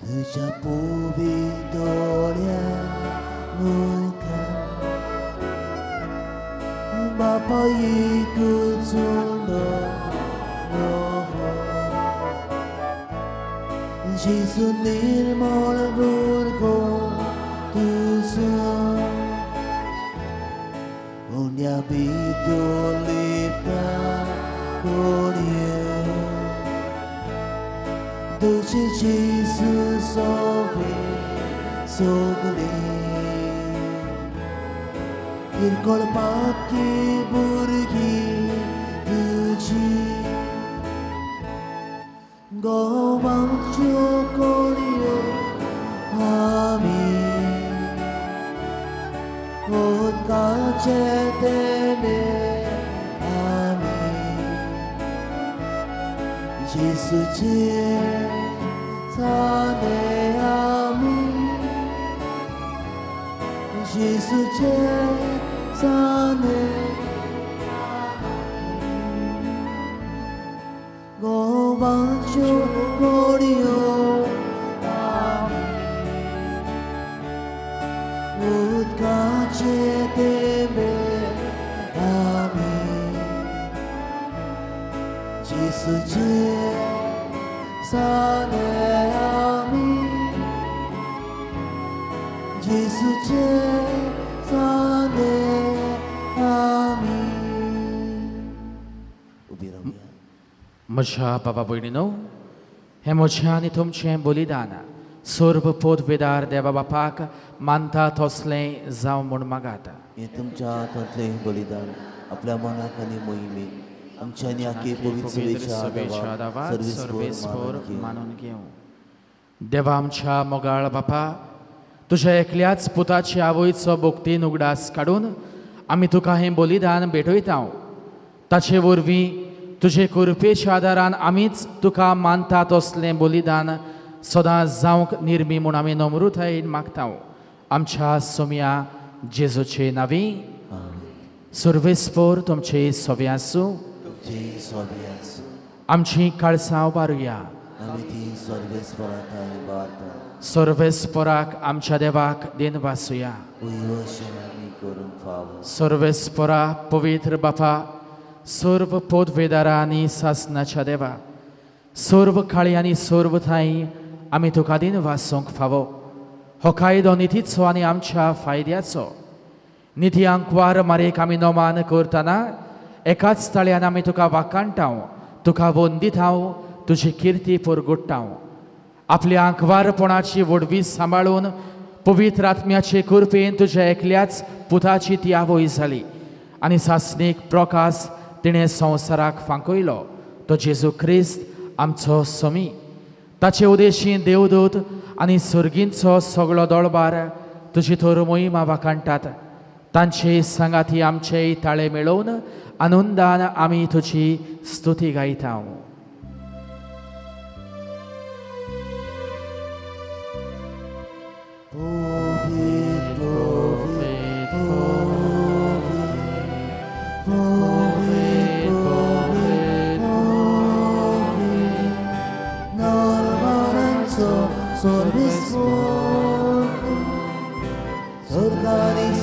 तुझ्या पोवी दोळ्या मुखार बापा एक चुंडो नवो जेजू निर्मळ भुरगो तुजो उण्या भितर लिपता कोणये तुझे जेजू सोबे सोगले किरकोळ पापी भुरगीं तुजी गोवांच्यो कोणयो आमी उदकाचे तेणे आमी जेजूचे साने आमी जेजूचे साने गोवांच्यो कोडयो आमी उदकाचे तेंबे आमी जेजूचे साने आमी जेजूचे साने आमी. उबी रावया. म्हज्या बाबा भयणीनो, हें म्हजें आनी तुमचें बलिदान सर्व पोतवेदार देवा बापाक मानता तसलें जावं म्हूण मागात. हें तुमच्या हातांतलें बलिदान आपल्या मनाक आनी मोहिमेक आमच्या आनी आखे पवित्र सभेच्या दावात सर्वेस्पोर मानून घेवं. देवा आमच्या मोगाळ बापा, तुज्या एकल्याच पुताची आवयचो भक्तीन उगडास काडून आमी तुका हें बलिदान भेटयता. ताचे वरवीं तुजे कृपेच्या आदारान आमीच तुका मानता तसलें बलिदान सदां जावंक निर्मी म्हूण आमी नम्रतायेन मागता. आमच्या सोम्या जेजूचे नांवी. सर्वेस्पोर तुमचे सोबे आसूं. आमची काळसां उबारुया. सर्वेस्पोराक आमच्या देवाक देन वासुया. सर्वेस्पोरा पवित्र बापा, सर्व पोतवेदारा आनी सासनाच्या देवा, सर्व काळी आनी सर्व ठांय आमी तुका दिन वासूंक फावो. हो कायदो नितीचो आनी आमच्या फायद्याचो. निती आंकवार मारेक आमी नमान करतना एकाच ताळ्यान आमी तुका वाखाणटाव, तुका वंदिताव, तुजी किर्ती परगुट्टाव. आपल्या आंकवारपणाची व्हडवी सांबाळून पवित्र आत्म्याचे कृपेन तुज्या एकल्याच पुताची ती आवय जाली आनी सासणीक प्रकाश तिणें संवसाराक फांकयलो. तो जेजू क्रिस्त आमचो स्वामी. ताचे उदेशी देवदूत आनी सर्गींचो सगळो दळबार तुजी थोर मोहिमा वाखाणटात. तांचे सांगाती आमचे ताळे मेळोवन आनंदान आमी तुजी स्तुती गायता.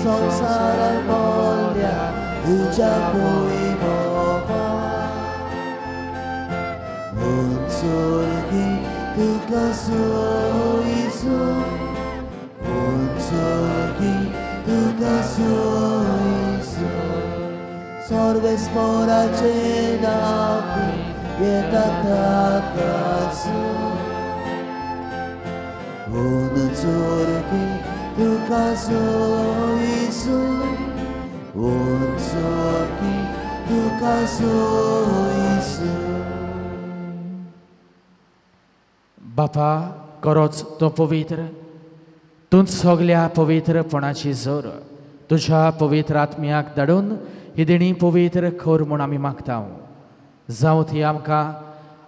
संसारान मोल्या तुज्या पळय उंचोरगी तुका सोयसो उंचोरगी तुका सोयसो सर्वेस्पोराचें नांव येता ताकासो उंचोरकी तुका सोयसू, उंचोरकी तुका सोयसू. बापा करोच तो पवित्र, तूं सगल्या पवित्रपणाची जोर तुज्या पवित्र आत्म्याक धाडून ही देणी पवित्र कर म्हूण आमी मागता. जावं ती आमकां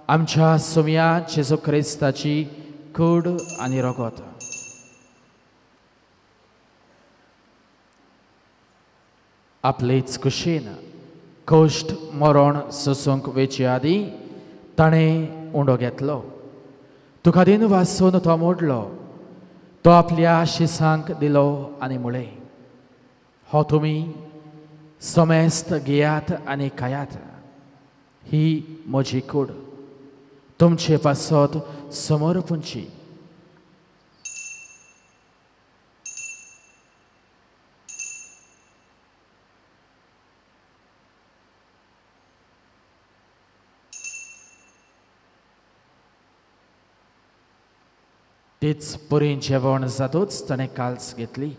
आमच्या सोम्या जेजू क्रिस्ताची कूड आनी रगत. आपलेच कुशीन कश्ट मरण सोसूंक वेचे आदीं ताणें उंडो घेतलो, तुका दिन वासून तो मोडलो, तो आपल्या शिसांक दिलो आनी म्हळें, हो तुमी समेस्त घेयात आनी खायात, ही म्हजी कूड तुमचे पासत समर्पणची. तीच परी जेवण जातूच ताणें काल्स घेतली,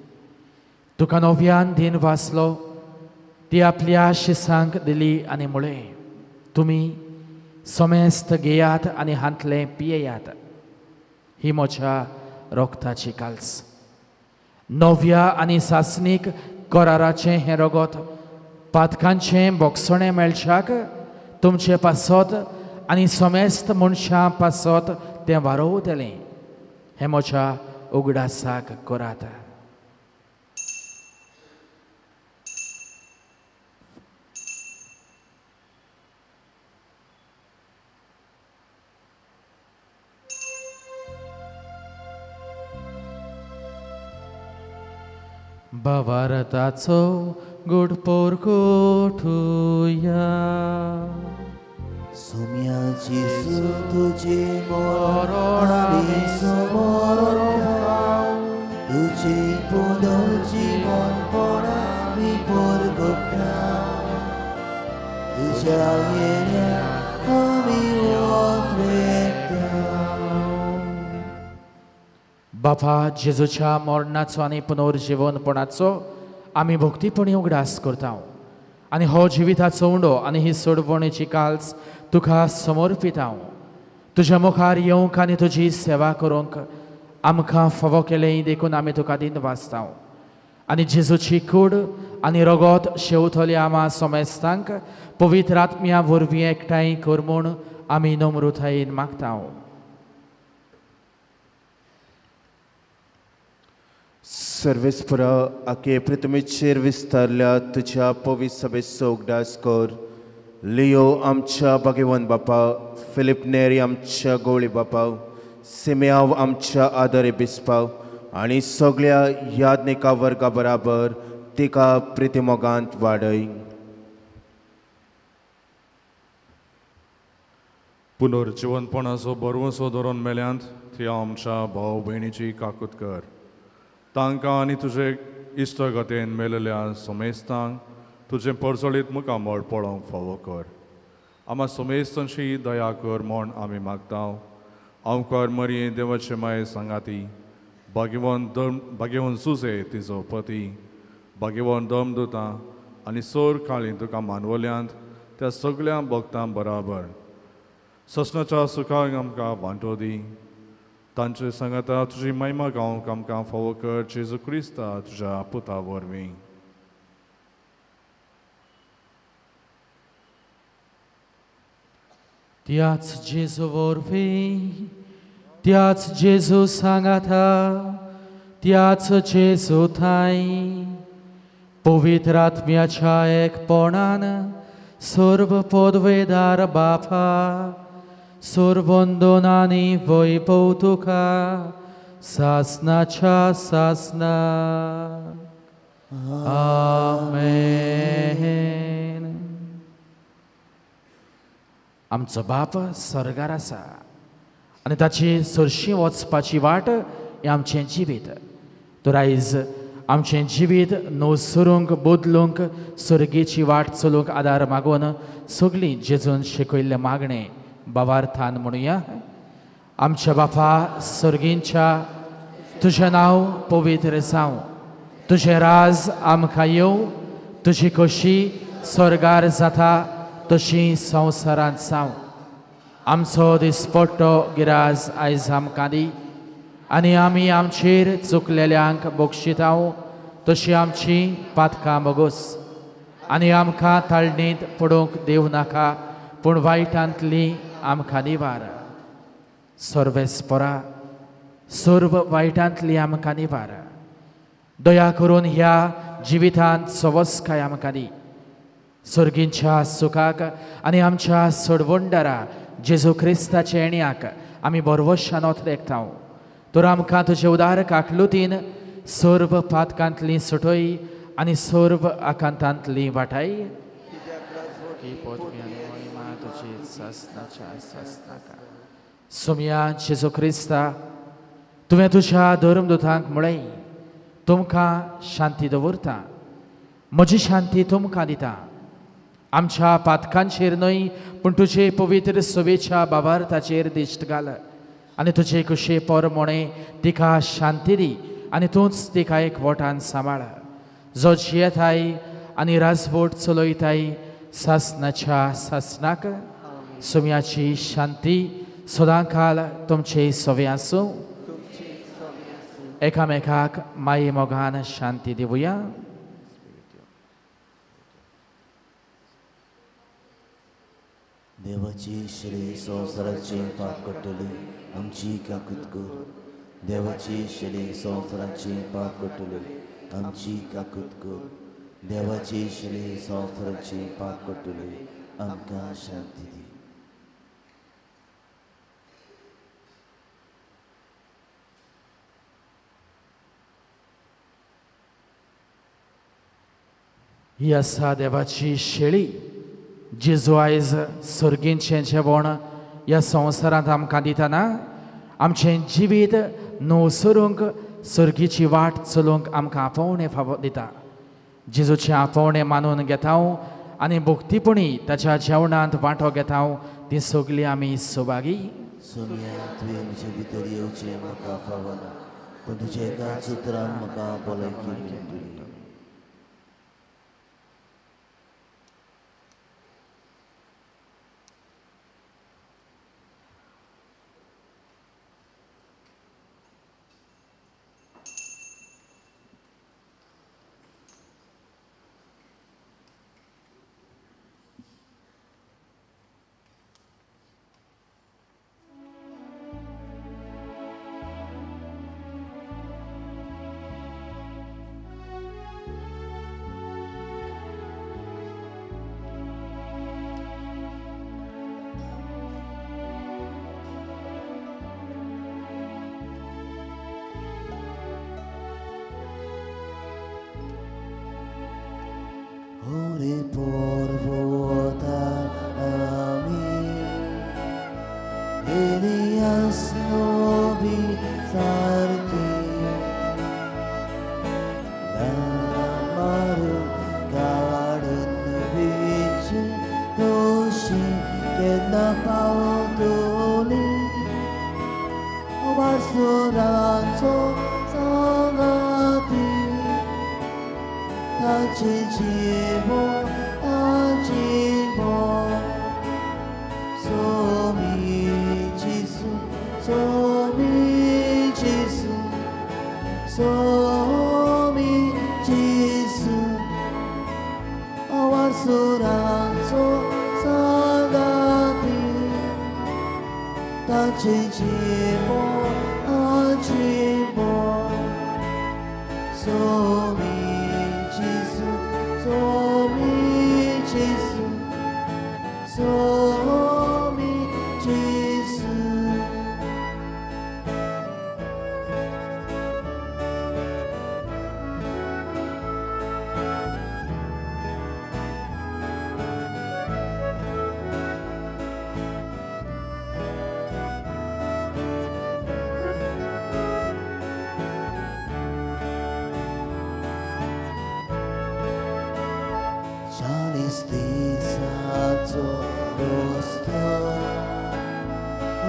तुका नव्यान दिन वाचलो, ती आपल्या शिसांक दिली आनी म्हळें, तुमी समेस्त घेयात आनी हांतलें पियेयात, ही म्हज्या रोगताची काल्स, नव्या आनी सासणीक कराराचें हें रगत पातकांचें बोगसणें मेळच्याक तुमचे पासत आनी समेस्त मनशां पासत तें वारोवतलें, हें म्हज्या उगडासाक करात. भावार्थाचो गोड पोरकोठुया. सोम्या जेजू तुझे मरण आमी समर्पण, तुझे पुनर्जीवनपण आमी परगट्टा, तुज्या येण्या आमी वाटता. बापा जेजूच्या मरणाचो आनी पुनर्जीवनपणाचो आमी भक्तीपणी उगडास करता आनी हो जिविताचो उंडो आनी ही सोडवणेची काल्स तुका समर्पिता. तुज्या मुखार येवंक आनी तुजी सेवा करूंक आमकां फावो केलें देखून आमी तुका दिन वाचता आनी जेजूची कूड आनी रगत शेवतल्या आमा समेस्तांक पवित्र आत्म्या वरवीं एकठांय कर म्हूण आमी नम्रतायेन मागता. सर्वेस्परा आखे प्रतिमेचेर विस्तारल्या तुज्या पवित्र सभेचो उगडास कर. लियो आमच्या भाग्यवान बापा, फिलीप नेरी आमच्या गवळी बापा, सिमेआव आमच्या आदरे बिस्पा आनी सगळ्या याज्ञिका वर्गा बराबर तिका प्रितिमोगांत वाडय. पुनर्जिवनपणाचो बरवसो धरून मेल्यांत ती आमच्या भाव भयणीची काकूत कर. तांकां आनी तुजे इश्टगतेन मेळिल्ल्या समेस्तांक तुजें परजळीत मुखामळ पळोवंक फावो कर. आमा समेस्तांची दया कर म्हूण आमी मागता. आमकार मरये देवाचे माये सांगाती भाग्यवान दम भाग्यवान सुजे तिजो पती भाग्यवान दम दुता आनी सोर काळी तुका मानवल्यांत त्या सगळ्या भक्तां बराबर ससनाच्या सुखाक आमकां वांटो दी. तांचे सांगाता तुजी महिमा गावंक आमकां फावो कर जेजू क्रिस्ता तुज्या पुता वरवीं. त्याच जेजू वरवीं, त्याच जेजू सांगाता, त्याच जेजू थांय पवित्र आत्म्याच्या एकपणान सर्व पदवेदार बापा सर्वंदन आनी वैभव तुका सासनाच्या सासना. आमेन. आमचो बाप सर्गार आसा आनी ताची सरशी वचपाची वाट हें आमचें जिवीत. तर आयज आमचें जिवीत न्हू सरूंक बदलूंक सर्गेची वाट चलूंक आदार मागून सगळीं जेजून शिकयल्लें मागणें बाबार्थान म्हणुया. आमच्या बापा सर्गींच्या तुजें नांव पवित्र जावं, तुजें राज आमकां येवं, तुजी खोशी स्वर्गार जाता तशी संवसारांत जावं. आमचो दिसपट्टो गिराज आयज आमकां दी आनी आमी आमचेर चुकलेल्यांक बक्षितांव तशी आमची पातकां बगोस आनी आमकां ताळणींत पडूंक दिवं नाका पूण वायटांतली आमकां निवार. सर्वेस्परा सर्व वायटांतली आमकां निवार. दया करून ह्या जिवितांत सवस्काय आमकां दी. सर्गींच्या सुखाक आनी आमच्या सोडवणदारा जेजू क्रिस्ताच्या येण्याक आमी बरवशान ओतरेकतांव. तर आमकां तुजे उदार काकलुतीन सर्व पातकांतली सुटय आनी सर्व आकांतांतली वाटाय. सोमया जेजू क्रिस्ता, तुवें तुज्या धर्मदूतांक म्हळें, तुमकां शांती दवरता, म्हजी शांती तुमकां दिता. आमच्या पातकांचेर न्हय पूण तुजे पवित्र सभेच्या बाबार्थाचेर दिश्ट घाल आनी तुजे कुशे पोरमोणे तिका शांती दी आनी तूंच तिका एक वोटान सांबाळ, जो जियेताय आनी राजवट चलयताय सासनाच्या सासनाक. सोम्याची शांती सदांकाल तुमचे सवे आसूं. एकामेकाक माये मोगान शांती दिवया. देवाची श्री संवसाराचे पाप कट्टली आमची काकूत कर. देवाची श्री संवसाराचे पाप कट्टली आमची काकूत कर. देवाची श्री संवसाराचे पाप कट्टली आमकां शांती दी. ही आसा देवाची शेळी जेजू आयज सर्गींचें जेवण ह्या संवसारांत आमकां दितना आमचें जिवीत नवसरूंक सर्गीची वाट चलोवंक आमकां आपोवणें फावो दिता. जेजूचें आपोवणें मानून घेता आनी भक्तीपणी ताच्या जेवणांत वांटो घेता ती सगळीं आमी सभागी. सोम्या, तुवें म्हजे भितर येवचें म्हाका फावना, पूण तुज्या एकाच उतरान म्हाका भलायकी मेळटली.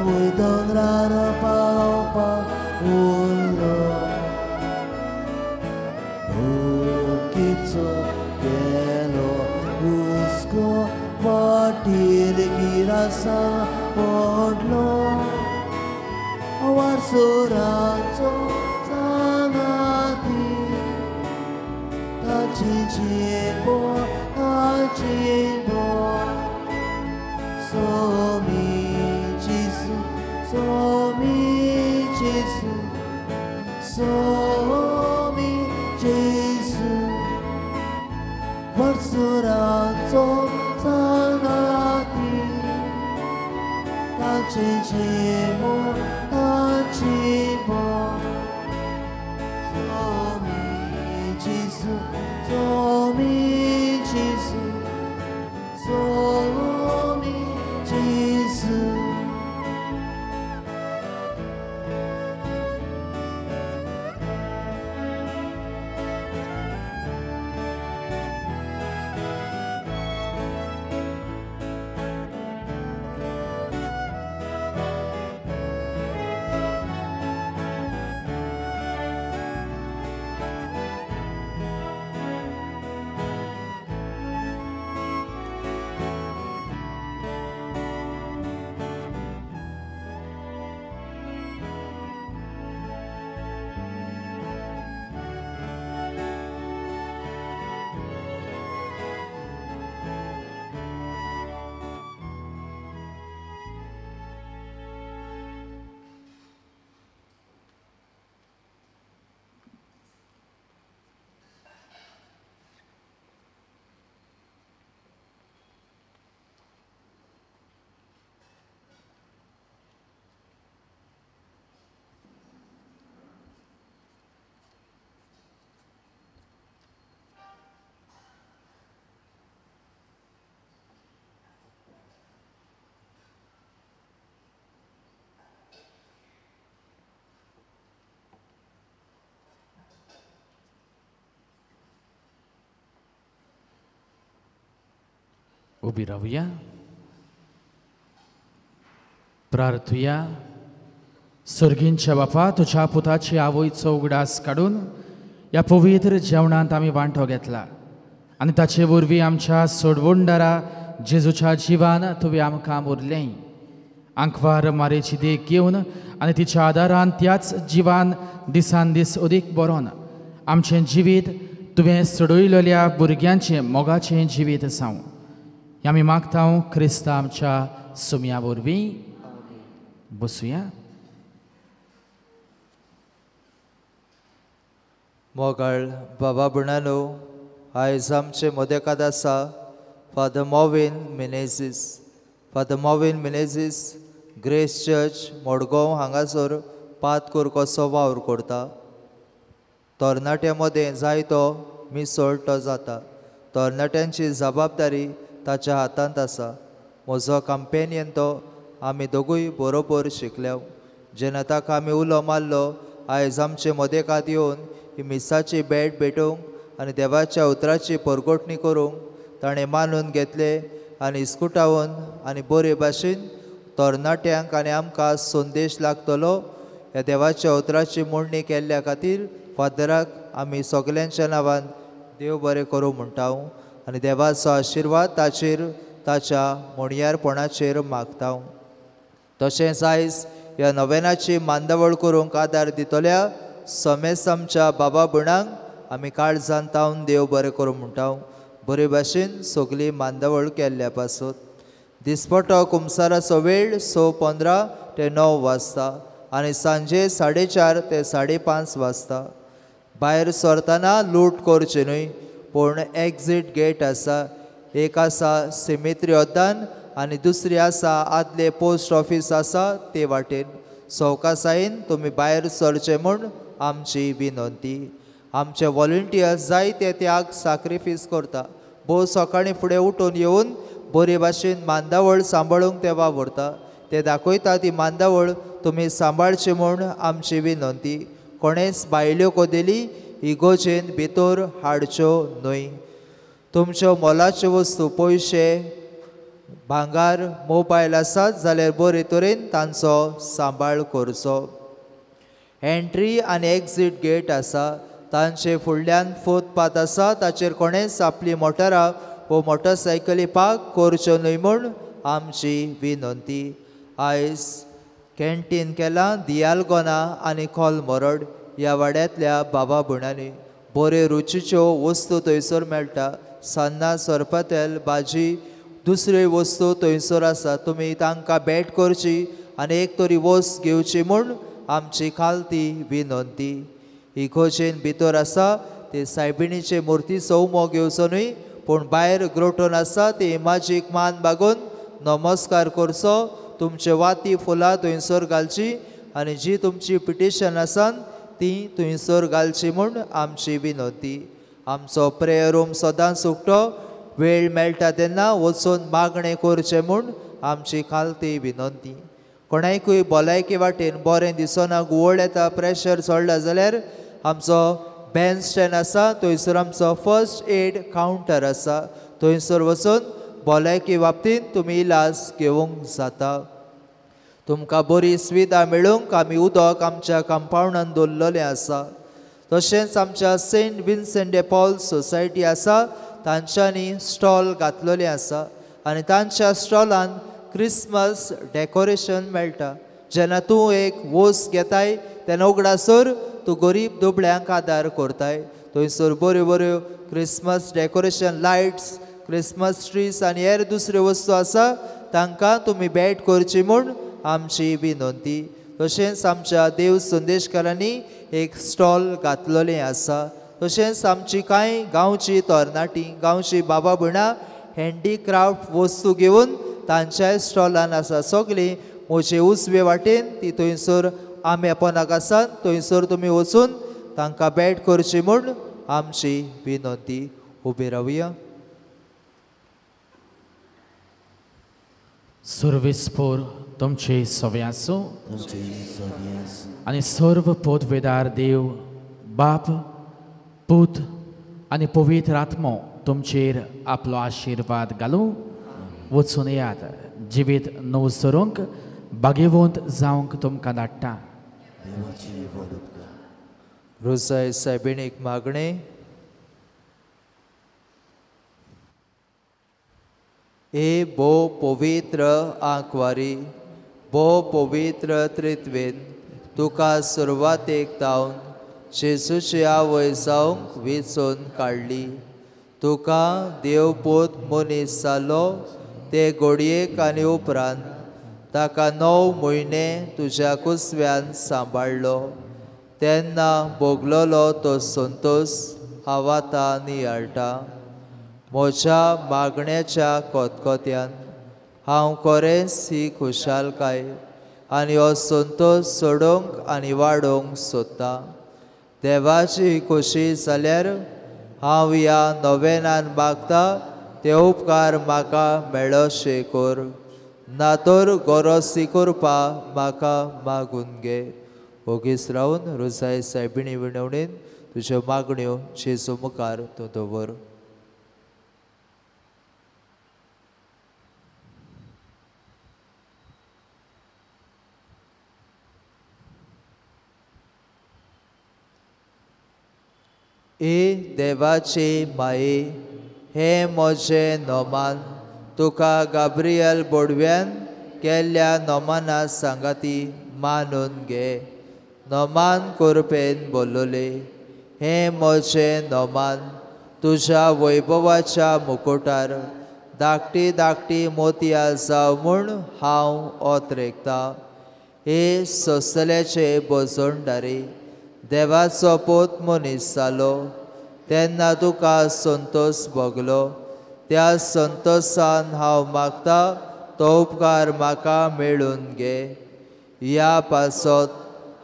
वय दोंगरार पावपाक उरलो. जेजू गेलो हुस्को वाटेर गिरासा पडलो वारसुराचो सांगाती ताची झेपो ताची भो Somi Gesù, Somi Gesù, Somi Gesù, वारसुराचो सांगाती ताची झेपो ताची भो Somi Gesù, Somi Gesù, Somi Gesù. उबी रावया, प्रार्थुया. सर्गींच्या बापा, तुझ्या पुताची आवयचो उगडास काडून ह्या पवित्र जेवणांत आमी वांटो घेतला आनी ताचे वरवीं आमच्या सोडवणदारा जेजूच्या जिवान तुवें आमकां उरलें. आंकवार मारेची देख घेवन आनी तिच्या आदारान त्याच जिवान दिसान दीस अदीक बरोवन आमचें जिवीत तुवें सोडयलेल्या भुरग्यांचें मोगाचें जिवीत जावं. आमी मागता क्रिस्ता आमच्या सुमया वरवीं. बसुया. मोगाळ बाबा भयणांनो, आयज आमचे मदेकाद आसा Father Movin Menezes. Father Movin Menezes Grace Church Madgaon हांगासर पातकोर कसो वावर करता. तरणाट्यां मदें जायतो मिसळ तो जाता. तरणाट्यांची जबाबदारी ताच्या हातांत आसा. म्हजो कंपेनियन तो, आमी दोगूय बरोबर शिकल्या. जेन्ना ताका आमी उलो मारलो आयज आमचे मदेकाद येवन ही मिसाची भेट भेटोवंक आनी देवाच्या उतराची परगटणी करूंक ताणें मानून घेतलें आनी इस्कुटावन आनी बरे भाशेन तरणाट्यांक आनी आमकां संदेश लागतलो ह्या देवाच्या उतराची मोडणी केल्ल्या खातीर फादराक आमी सगल्यांच्या नांवान देव बरें करूं म्हणटा आनी देवाचो आशिर्वाद ताचेर ताच्या मोणयारपणाचेर मागता. तशेंच आयज ह्या नवेनाची मांदावळ करूंक आदार दितल्या समेस्त आमच्या बाबा भयणांक आमी काळजान तावन देव बरें करूं म्हणटा. बरे भाशेन सगली मांदावळ केल्ल्या पासत. दिसपटो कुमसाराचो वेळ 6:15 ते 9 वाजता आनी सांजे 4:30 ते 5:30 वाजता. भायर सरतना लूट करचें न्हय, पूण एक्झीट गेट आसा. एक आसा सिमेत्री उद्यान आनी दुसरी आसा आदले पोस्ट ऑफीस आसा ते वाटेन. सवकासायेन तुमी भायर सरचे म्हूण आमची विनंती. आमचे वॉलंटियर्स जायते त्याग साक्रिफीस करता. भोव सकाळीं फुडें उठून येवन बरे भाशेन मांदावळ सांबाळूंक ते वावुरता. ते दाखयता ती मांदावळ तुमी सांबाळची म्हूण आमची विनंती. कोणेच बायल्यो कदेली इगोजेन भितर हाडच्यो न्हय. तुमच्यो मोलाच्यो वस्तू पयशे भांगार मोबायल आसात जाल्यार बरे तरेन तांचो सांबाळ करचो. एंट्री आनी एक्झीट गेट आसा. तांचे फुडल्यान फुटपाथ आसा ताचेर कोणेंच आपली मोटरां वो मोटरसायकली पार्क करच्यो न्हय म्हूण आमची विनंती. आयज कॅन्टीन केलां दियालगोना आनी खोलमोरड ह्या वाड्यांतल्या बाबा भयणांनी. बऱ्यो रुचीच्यो वस्तू थंयसर मेळटा. सान्नां, सोरपातेल, भाजी, दुसऱ्यो वस्तू थंयसर आसा. तुमी तांकां भेट करची आनी एक तरी वस्त घेवची म्हूण आमची खालती विनंती. इगोजेन भितर आसा ते सायबिणीचे मुर्तीचो उमो घेवचो न्हय, पूण भायर ग्रोटोन आसा ते इमाजीक मान बागोवन नमस्कार करचो. तुमचे वाती फुलां थंयसर घालची आनी जी तुमची पिटिशन आसा ती थंयसर घालची म्हूण आमची विनंती. आमचो प्रेयर रूम सदांच उक्तो, वेळ मेळटा तेन्ना वचून मागणें करचें म्हूण आमची खालती विनंती. कोणाकूय भलायके वाटेन बरें दिसना, घुंवळ येता, प्रेशर चडला जाल्यार आमचो बँड स्टँड आसा थंयसर आमचो फर्स्ट एड कावंटर आसा, थंयसर वचून भलायके बाबतींत तुमी इलाज घेवंक जाता. तुमकां बरी सुविधा मेळूंक आमी उदक आमच्या कंपावंडान दवरलेलें आसा. तशेंच आमच्या Saint Vincent de Paul society आसा तांच्यांनी स्टॉल घातलेलें आसा आनी तांच्या स्टॉलान क्रिसमस डेकोरेशन मेळटा. जेन्ना तूं एक वस्त घेताय तेन्ना उगडासर तूं गरीब दुबळ्यांक आदार करताय. थंयसर बऱ्यो बऱ्यो Christmas decoration, lights, Christmas trees आनी हेर दुसऱ्यो वस्तू आसा, तांकां तुमी भेट करची म्हूण आमची विनंती. तशेंच आमच्या देव संदेशकारांनी एक स्टॉल घातलेलें आसा. तशेंच आमची कांय गांवची तरणाटी, गांवची बाबा भयणां हँडीक्राफ्ट वस्तू घेवन तांच्याय स्टॉलान आसा. सगळीं म्हजे उजवे वाटेन ती थंयसर आंब्यापोनाक आसा, थंयसर तुमी वचून तांकां भेट करची म्हूण आमची विनंती. उबे रावया. सर्वेस्पोर तुमचे सवे आसूं आनी सर्व पोतवेदार देव बाप, पूत आनी पवित्र आत्मो तुमचेर आपलो आशिर्वाद घालूं. वचून येयात, जिवीत नव सरूंक भाग्यवंत जावंक तुमकां धाडटा. रोजाय सायबिणीक मागणें. ए भो पवित्र आंकवारी, भो पवित्र त्रित्वेन तुका सुरवातेक तावन जेजूची आवय जावंक वेंचून काडली. तुका देवपूत मनीस जालो ते घडयेक आनी उपरांत ताका 9 म्हयने तुज्या कुसव्यान सांबाळ्ळो. तेन्ना भोगलोलो तो संतोश हांव आतां नियाळटा. म्हज्या मागण्याच्या कोतकोत्यान हांव खरेंच ही खुशालकाय आनी हो संतोश सोडोवंक आनी वाडोवंक सोदतां. देवाची खोशी जाल्यार हांव ह्या नोवेनान मागता ते उपकार म्हाका मेळोशे कर, ना तर गरज करपा म्हाका मागून घे. ओगीच रावन रोजाय सायबिणी विणवणेन तुज्यो मागण्यो जेजू मुखार तूं दवर. ए देवाचे माये, हे म्हजें नोमान तुका गाब्रियल बोडव्यान केल्ल्या नोमाना सांगाती मानून घे. नोमान कोरपेन बोलले, हे म्हजें नोमान तुज्या वैभवाच्या मुकुटार धाकटी धाकटी मोतयां जावं म्हूण हांव ओतरेकतां. हे सोंसल्याचे बजोंडारी, देवाचो पोत मनीस जालो तेन्ना तुका संतोश भोगलो. त्या संतोशान हांव मागता तो उपकार म्हाका मेळून घे. ह्या पासत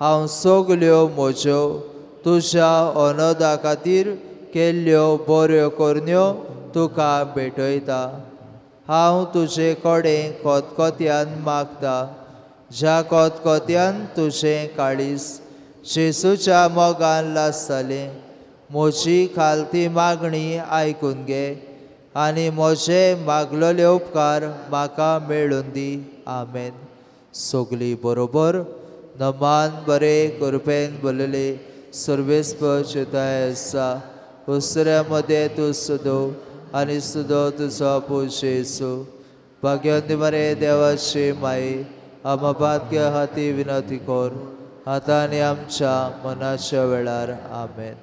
हांव सगल्यो म्हज्यो तुज्या अनोदा खातीर केल्ल्यो बऱ्यो करण्यो तुका भेटयता. हांव तुजे कडेन कोतकोत्यान मागता, ज्या कोतकोत्यान तुजें काळीज जेजूच्या मोगान लासतालें. म्हजी खालती मागणी आयकून घे आनी म्हजे मागलोले उपकार म्हाका मेळून दी. आमेन. सगली बरोबर नमान बरे कृपेन बोलले सर्वेस्पर चिताय आसा उसऱ्या मदें तूं सुदो आनी सुदो तुजो पूत जेजू. भाग्यवंती मरे देवाची माई आमा भाग्य हाती विनती कर आतां आनी आमच्या मनाच्या वेळार. आमेन.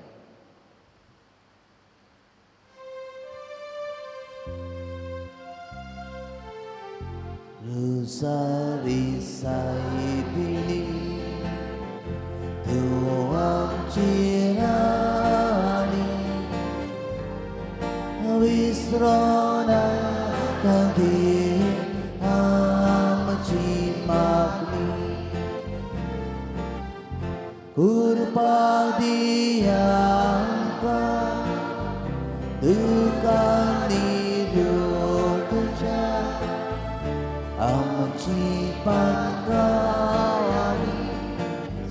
रुसारी सायबिणी तूं आमची राणी विसरोनाका गे आमची मागणी कृपा दी आमकां दुकांनी तुज्या आमची पातकांनी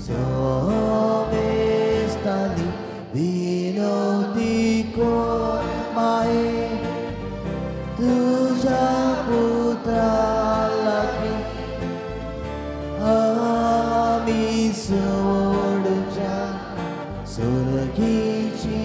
सोमेस्तांनी विनोदी कर माये तुज्या पुत्रा लागीं आमी सोडच्या सुर्गीची